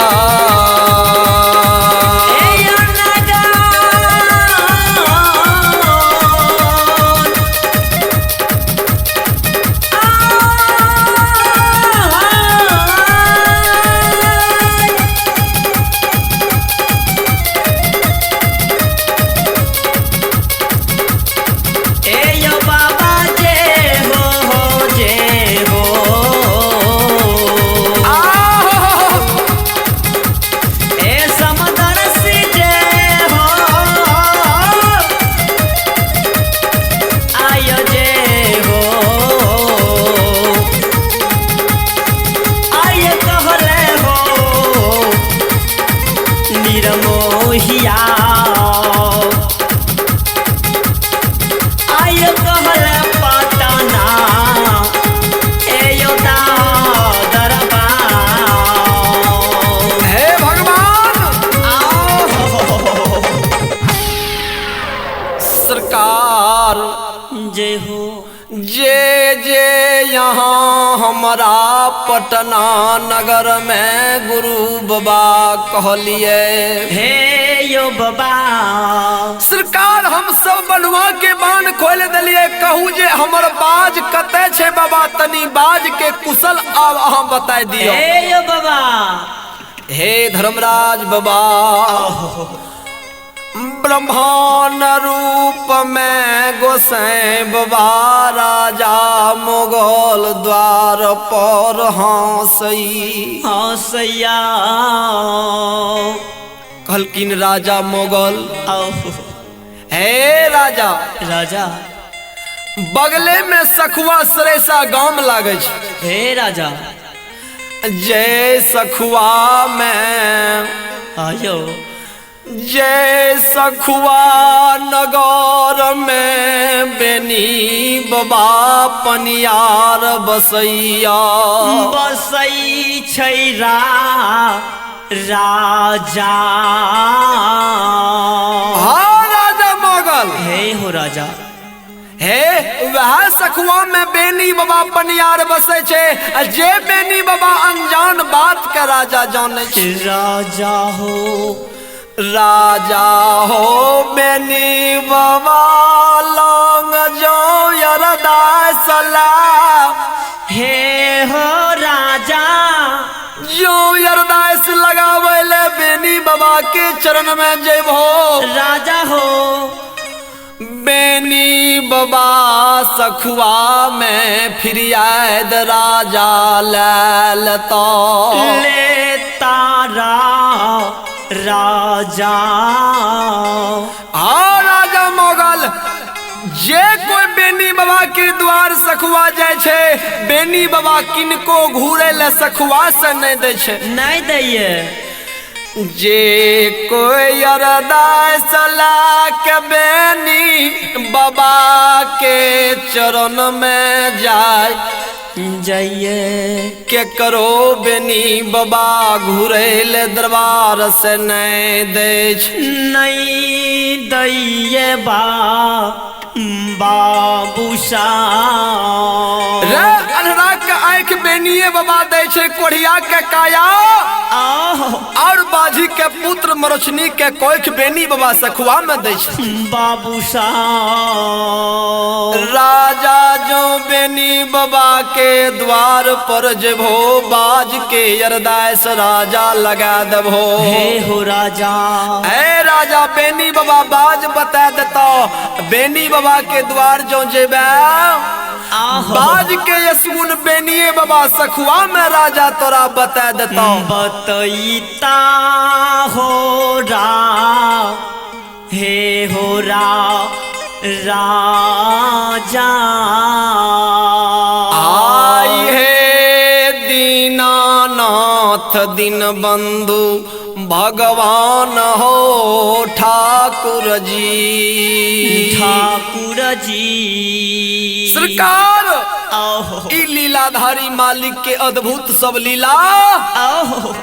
ए यो नगान आ ए यो बाबा जे हो जे हो आहो ए समदरसी जे हो आयो जे हो आय कहले हो निरमोहिया आय कहले पटना ए यो दरबार हे भगवान आओ सरकार जय हो जे जे यहाँ हमारा पटना नगर में गुरु बाबा कहलिए। हे यो बाबा सरकार हम सब बलुआ के बांध खोल दिलिए। कहू जे हमर बाज कते छे बाबा तनी बाज के कुशल आब अहाँ बता दियो। हे यो बाबा हे धर्मराज बाबा ब्रह्मांड रूप में गोसाई बाबा राजा मुगल द्वार पर हंसई। हाँ सैया कहलखिन राजा मुगल आओ हे राजा राजा बगले में सखुआ सरेसा गाम लागे छै। हे राजा जय सखुआ में आयो जय सखुआ नगर में बेनी बाबा पनियार बसैया। बसई छै राजा। हाँ राजा मोगल हे हो राजा हे वह सखुआ में बेनी बाबा पनियार बसै छै आ जे बेनी बाबा अनजान बात के राजा जानै छै। राजा हो राजा हो बेनी बाबा लंग जो अरदासला। हे हो राजा जो अरदास लगावे ले बेनी बाबा के चरण में जेबो। राजा हो बेनी बाबा सखुआ में फिरियाद राजा लाल तो ले तारा राजा। हाँ राजा मोगल जे कोई बेनी बाबा के द्वार सखुआ जाय छै बेनी बाबा किनको घूरे ले सखुआ से नहीं दै छै। नहीं दैये जे कोई अरदास ला के बेनी बाबा के चरण में जाय जाइए के करो बेनी बाबा घूरे ले दरबार से नहीं दै छै। नहीं दैये बा बाबूसा रे अन्हरा के आँख आँख बेनिए बाबा दै छै कोढ़िया के काया आहो और बाजी के पुत्र मरोचनी के कोख बेनी बाबा सखुआ में दै छै। बाबू साहब राजा जो बेनी बाबा के द्वार पर जेबो बाज के अरदास राजा लगा देबो। हे हो राजा। ए राजा बेनी बाबा बाज बता देता, बेनी बाबा के द्वार जो जेबे आहो बाज के यसगुन बेनिए बाबा सखुआ में राजा तोरा बता देता। बतैता हो रा हे हो रा राजा। आई हे दीनानाथ दिन बंधु भगवान हो ठाकुर जी। ठाकुर जी सरकार आहो ई लीलाधारी मालिक के अद्भुत सब लीला आहो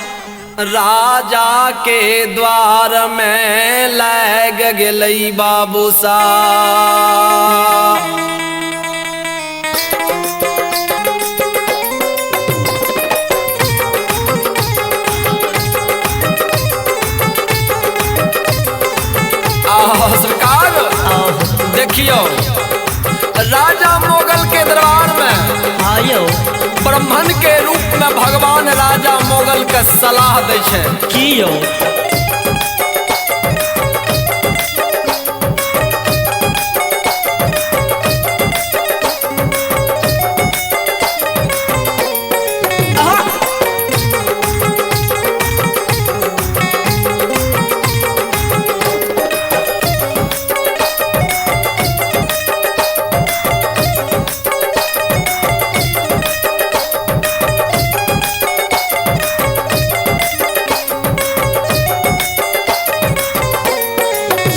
राजा के द्वार में लग गेलई बाबू सा। आहो सरकार आहो देखियो राजा मोगल के दरबार में आयो ब्राह्मण के रूप में भगवान राजा मोगल के सलाह दै छै। कियो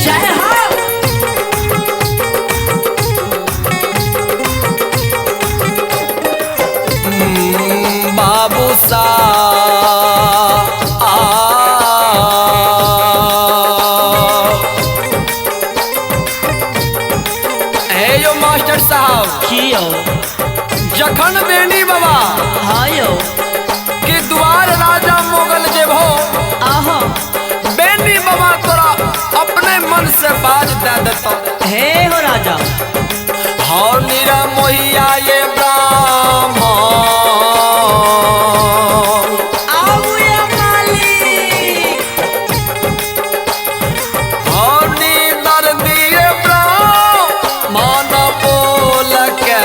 जय हो। बाबू सा आ हे यो मास्टर साहब कियो जखन बेनी बाबा आयो के द्वार राजा मोगल जेबो आहो बेनी बाबा तोरा अपने मन से बाज दे देता। हे हो राजा। हौ नीरा मोहिया ये ब्राह्मण आऊ ये मालिक हौ नीदर दिए ब्राह्मण बोल के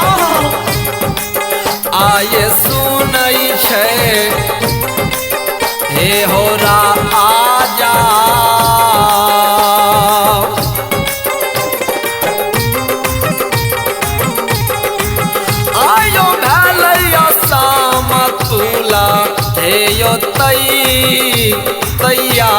आहो आये सुनै छै हे हो राजा। आयो भेलैया शाम तुला हे यो तै तैया।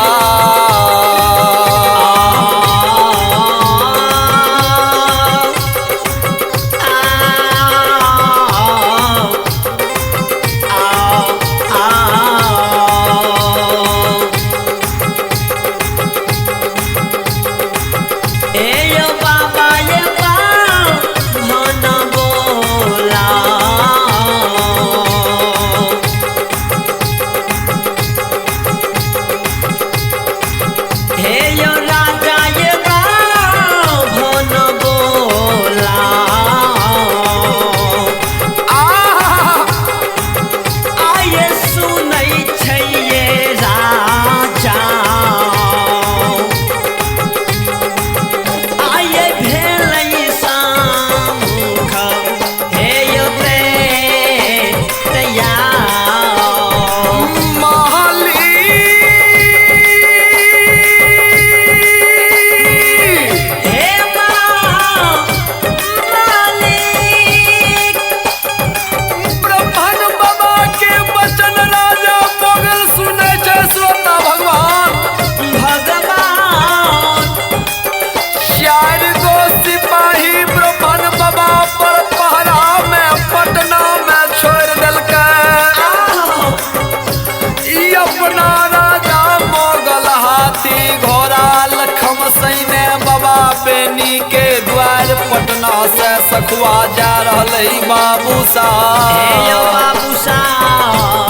जा रहलै बाबू हे यो साहब बाबू साहब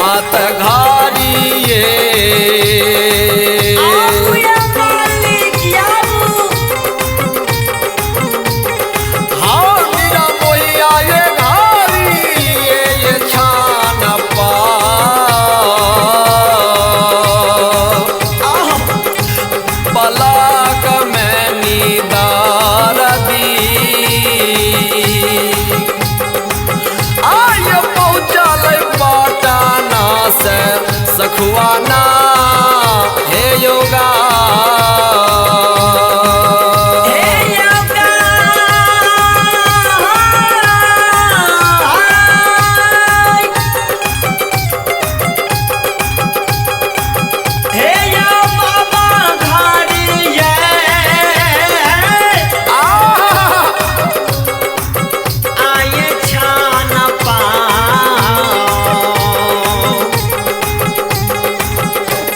आत घरिये आबू या मालिक आबू हाँ मीरा मोहिया ये घरिये ये छान पा पलक में नीदार दी आय पहुँचल पटना से सखुआना हे योगा हे योगा हे यो बाबा घरिये आये छान पाओ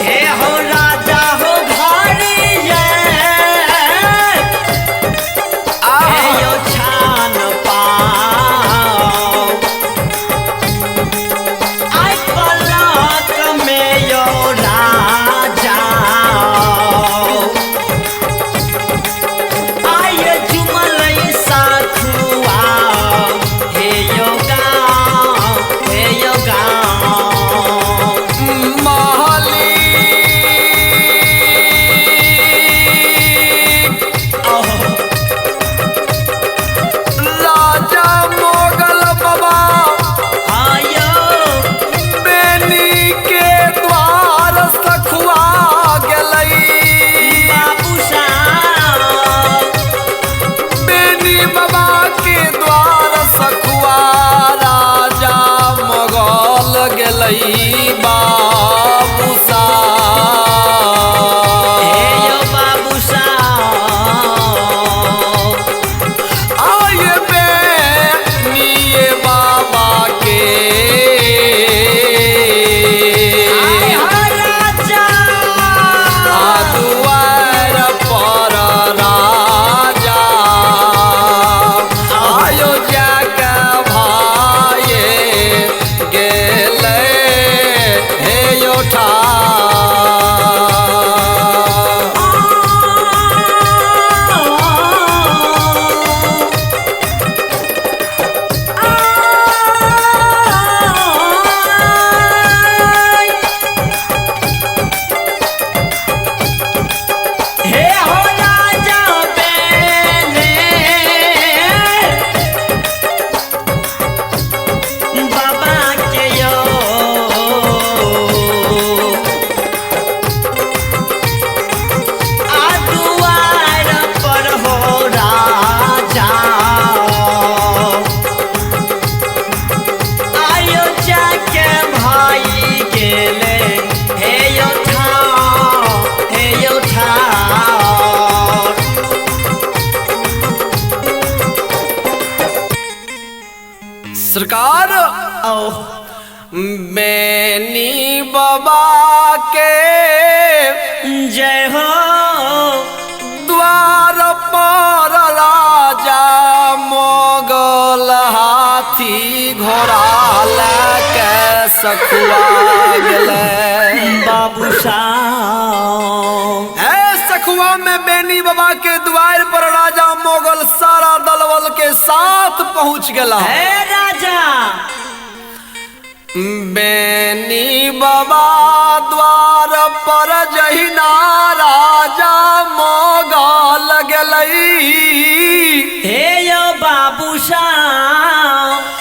हे हो राजा हो घरिये हे यो छान पाओ आइ पलक में यो राजा आय जुमल साखुआ हे यो गाँव हे यो गाँव मालिक राजा मोगल बाबा आयो बेनी के द्वार सखुआ गेलई बाबू साहब बेनी बाबा के द्वार सखुआ राजा मोगल गेलई बाबू हे साहब यो बाबू साहब आय बेनिए बाबा के आय हो राजा आ दुआर पर राजा आयो जाके भाये गेलै हे यो ठार। हे हो राजा बेने बाबा के यो आ दुआर पर हो राजा आयो जाके भाई गेले हे यो ठाव हे यो ठाव सरकार आओ बेनी बाबा के जय हो द्वार पर राजा मोगल हाथी घोड़ा लैके सखुआ गेलै बाबू साहब है सखुआ में बेनी बाबा के द्वार पर राजा मोगल सारा दलबल के साथ पहुंच गेला हे राजा बेनी बाबा द्वार पर जहिना राजा मोगल गेलई हे यो बाबू साहब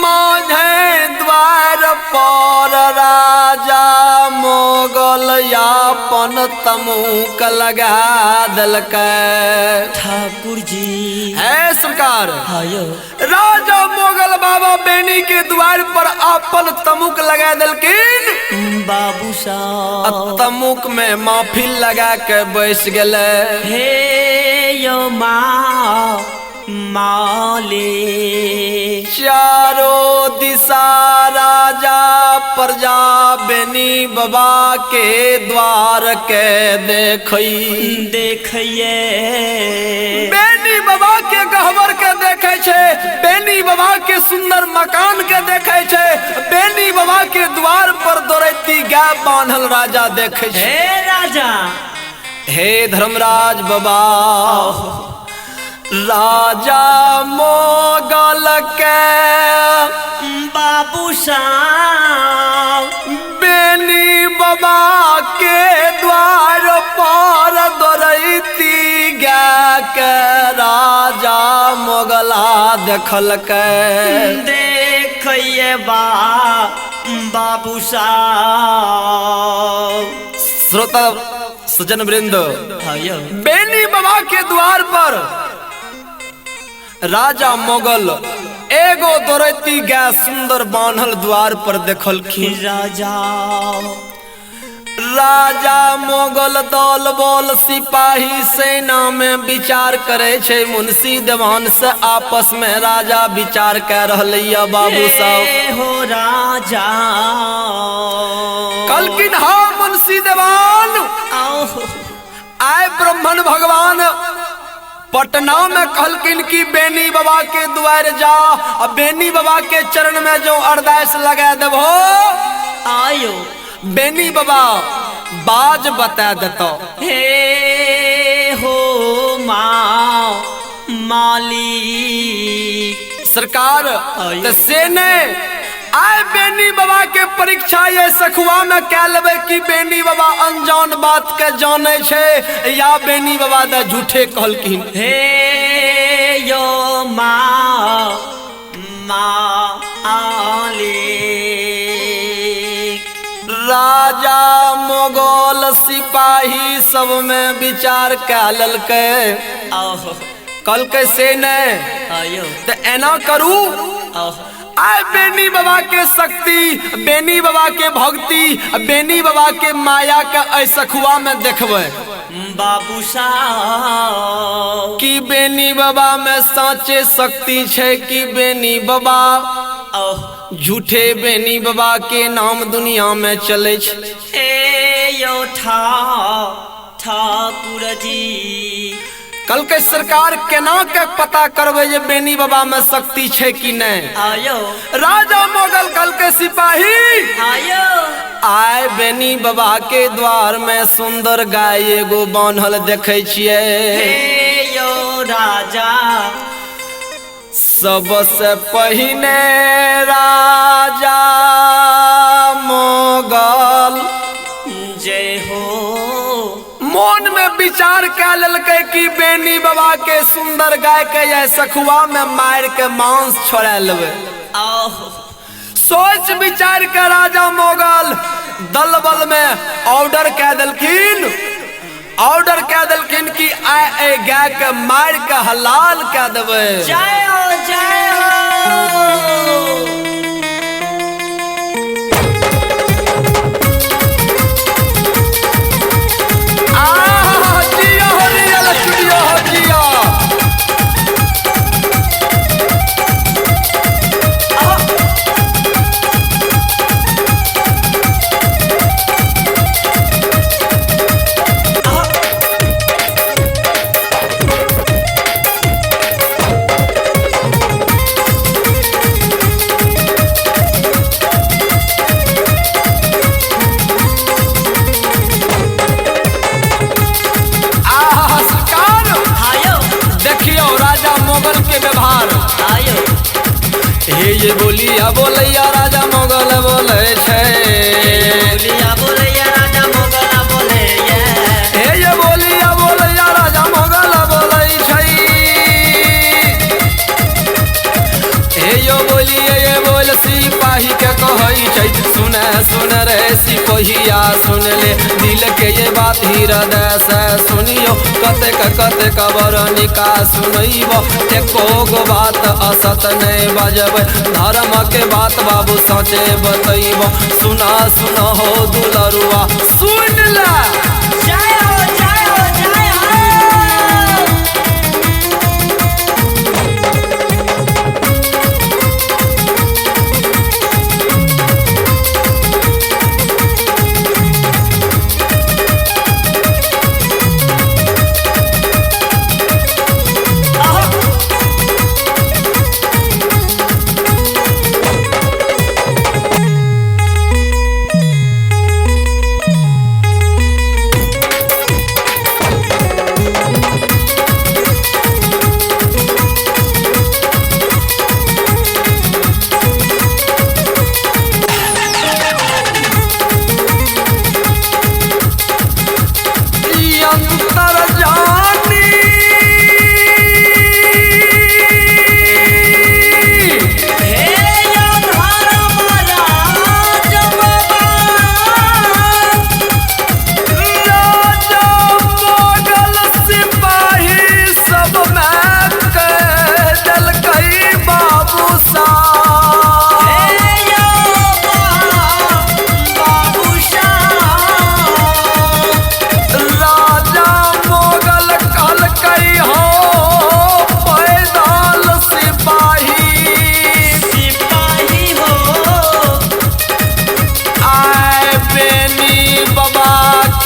माझे द्वार पर राजा मोगल यापन तमुक लगा देलकै। ठाकुर जी है सरकार, आयो राजा मोगल बाबा बेनी के द्वार पर अपन तमुक लगा देलखिन। बाबू आ साहब तमुक में माफिल लगा के बैस गेलै। हे यो माँ माली। चारो दिशा राजा प्रजा बेनी बाबा के द्वार के देखई देखिए। बेनी बाबा के गहबर के देखे छे, बेनी बाबा के सुंदर मकान के देखे छे, बेनी बाबा के द्वार पर दौड़ती गाय बांधल राजा देखे छे। हे राजा, हे धर्मराज बाबा, राजा मोगल के बाबू साहब बेनी बाबा के द्वार पर दौड़ती गाय के राजा मोगला देखलकै। देखिए बाबू साहब। श्रोता सज्जन वृंद, बेनी बाबा के द्वार पर राजा मोगल एगो दौड़ती गाय सुंदर बान्हल द्वार पर देखलखिन। राजा राजा मोगल दल बल सिपाही सेना में विचार करे छे, मुंशी देवान से आपस में राजा विचार कर रहलै बाबू साहब। हो राजा कलकिन हाँ मुंशी देवान, आए ब्राह्मण भगवान पटना में कहलकिन कि बेनी बाबा के द्वार जा आ बेनी बाबा के चरण में जो अरदास लगा देबो आयो बेनी बाबा बाज बता देतो। हे हो माँ माली सरकार त से ने आए बेनी बाबा के परीक्षा ये सखुआ में कह लेबै कि बेनी बाबा अनजान बात के जाने छे या बेनी बाबा द झूठे कहलखिन। हे यो माँ माली। राजा मोगल सिपाही सब में विचार कह ललकै, कहलकै से ने त एना करू, आए बेनी बाबा के शक्ति, बेनी बाबा के भक्ति, बेनी बाबा के माया के ऐ सखुआ में देखबै बाबू साहब कि बेनी बाबा में साचे शक्ति छे कि बेनी बाबा झूठे बेनी बाबा के नाम दुनिया में चले छे। हे यो ठाकुर जी, कल के सरकार केना के पता करबै जे बेनी बाबा में शक्ति छे कि नहीं। आयो राजा मोगल कल के सिपाही आयो आए बेनी बाबा के द्वार में सुंदर गाय एगो बान्हल देखे छियै। हे यो राजा, सबसे पहिने राजा मोगल जय हो मन में विचार कह ललकै कि बेनी बाबा के सुंदर गाय के या सखुआ में मार के मांस छोड़ा लेबै। सोच विचार के राजा मोगल दल बल में ऑर्डर कह देलखिन, ऑर्डर कह देलखिन कि आए ए गाय के मार के हलाल कह देबै। जय हो जय हो। देखियो राजा मोगल के व्यवहार। आयो हे ये बोलिया बोलैया राजा मोगल बोले छे, बोलिया बोलैया राजा मोगल बोले, हे ये बोलिया बोलैया राजा मोगल बोले छै, हे यो बोलिए ये बोल सिपाही के कहै छै, सुन सुन रे सिपहिया सुन ले दिल के ये बात हृदय से सुनियो, कतेक कतेक बरनिका सुनैब एको गो बात असत नहीं बजबै, धर्म के बात बाबू सचे बतैब, सुना सुना हो दुलरुआ सुन ले। जय हो जय हो जय हो।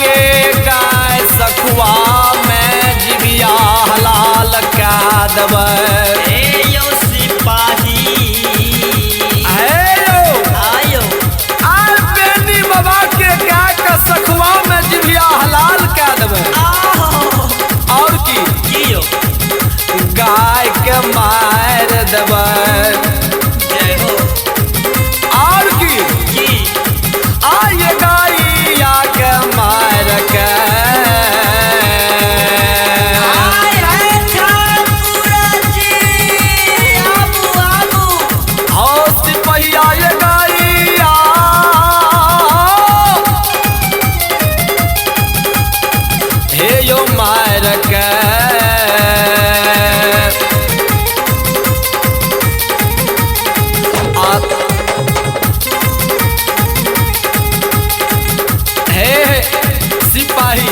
के गाय सखुआ में जिबिया हलाल कए देबै। हे यौ सिपाही हे यौ आयो आर बेनी बाबा के गाय के सखुआ में जिबिया हलाल कए देबै। आहो और की की यौ गाय के मार देबै। जय हो और की की आय गाइया के मार के आय है ठाकुर जी आबू आबू हो सिपहिया ये गाइया हे यो मार के आ हे सिपाही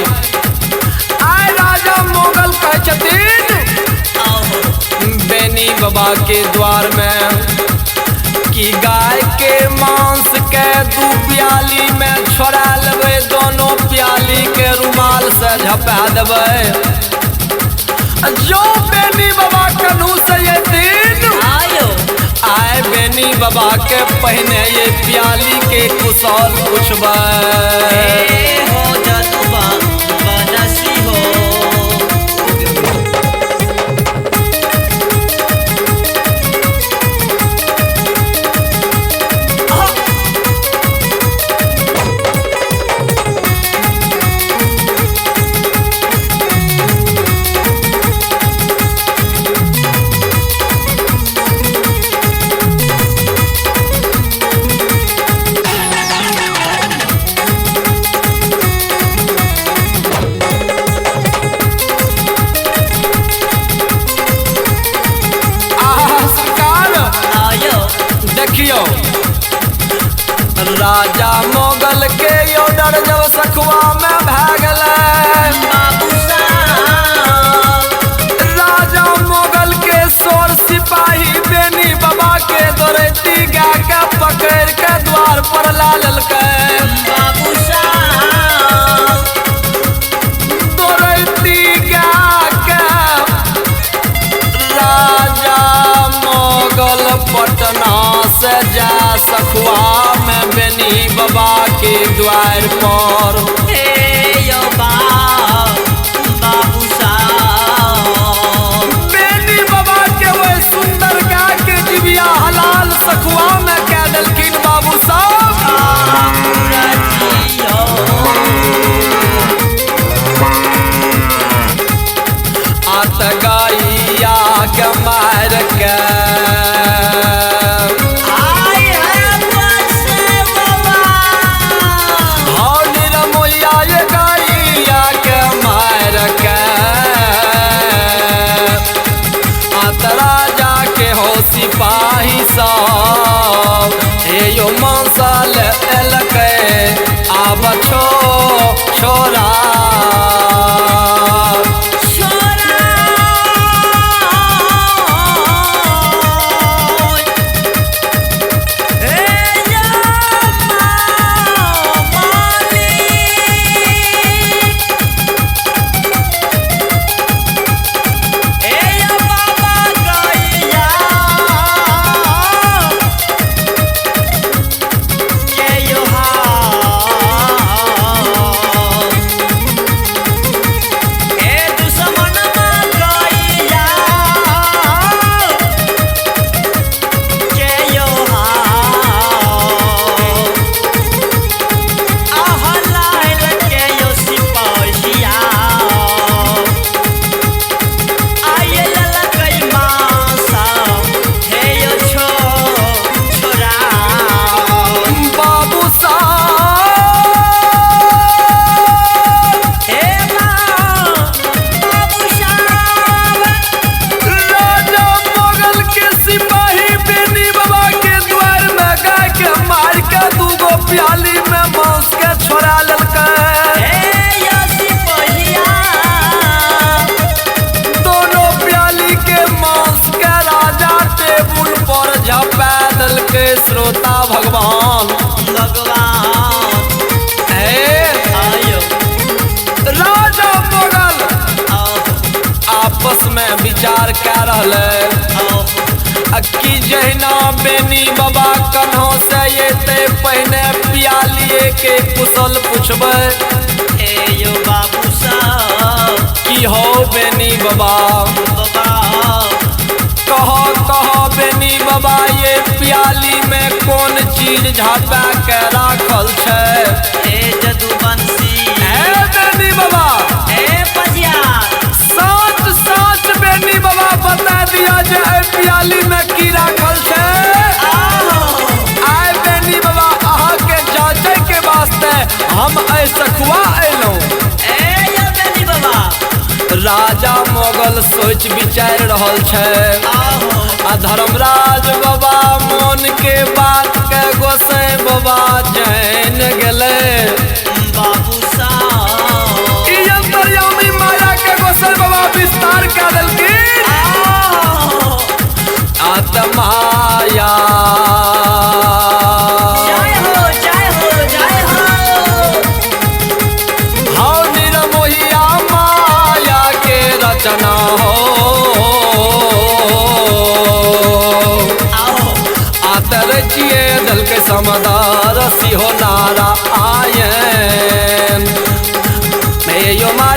आय राजा मोगल कहै छथिन आहो बेनी बाबा के द्वार में कि गाय के मांस के दू प्याली में छोड़ा लेबै, दोनों प्याली के रुमाल से झपा देबै। जो बेनी बाबा कन्हू से ये दिन आयो आय बेनी बाबा के पहिने ये प्याली के कुशल पूछबै। हे हो जदुबा बनसी हो आहा सरकार आयो देखियो राजा मोगल के ऑर्डर जब सखुआ में भए गेलै, बाबू साहब राजा मोगल के सोर सिपाही बेनी बाबा के दौड़ैती गाय के पकड़ के द्वार पर ला लेलकै। बाबू साहब दौड़ैती गाय के राजा मोगल पटना से जा सखुआ में बेनी बाबा के द्वार पर। हे यो बाबू साहब बेनी बाबा के वह सुंदर गाय के जिबिया हलाल सखुआ में कह देलखिन बाबू साहब। ठाकुर जी हो आत गाइया के मार के आय है बसे बाबा हौ निरमोइया विचार कए रहलै आ कि जहिना बेनी बाबा कन्हो से एतै पहिने पियालिए के कुशल पुछबै। हे यो बाबू साहब। की हो बेनी बाबा? बाबा कहो कहो बेनी बाबा, ये प्याली में कौन चीज झापा के राखल छै? हे जदुवंशी। ए बेनी बाबा। ए पजिया। साच साच बेनी बाबा बता दिया जे एहि प्याली में की राखल छै। आय बेनी बाबा, अहाँ के जांचे के वास्ते हम एहि सखुआ अयलहुँ। ए यो बेनी बाबा। राजा मोगल सोच विचार रहल छै आहो। आ धर्मराज बाबा मोन के बात के गोसाई बाबा जान गेलै। बाबू साहब। ई अंतर्यामी माया के गोसाई बाबा विस्तार कए देलखिन। आहो। आत्माया जय हो जय हो जय हो। हौ निर्मोहिया माया के रचना हो। आओ। आतर चिए दलके समदार सिहो नारा आयन। मे यो माया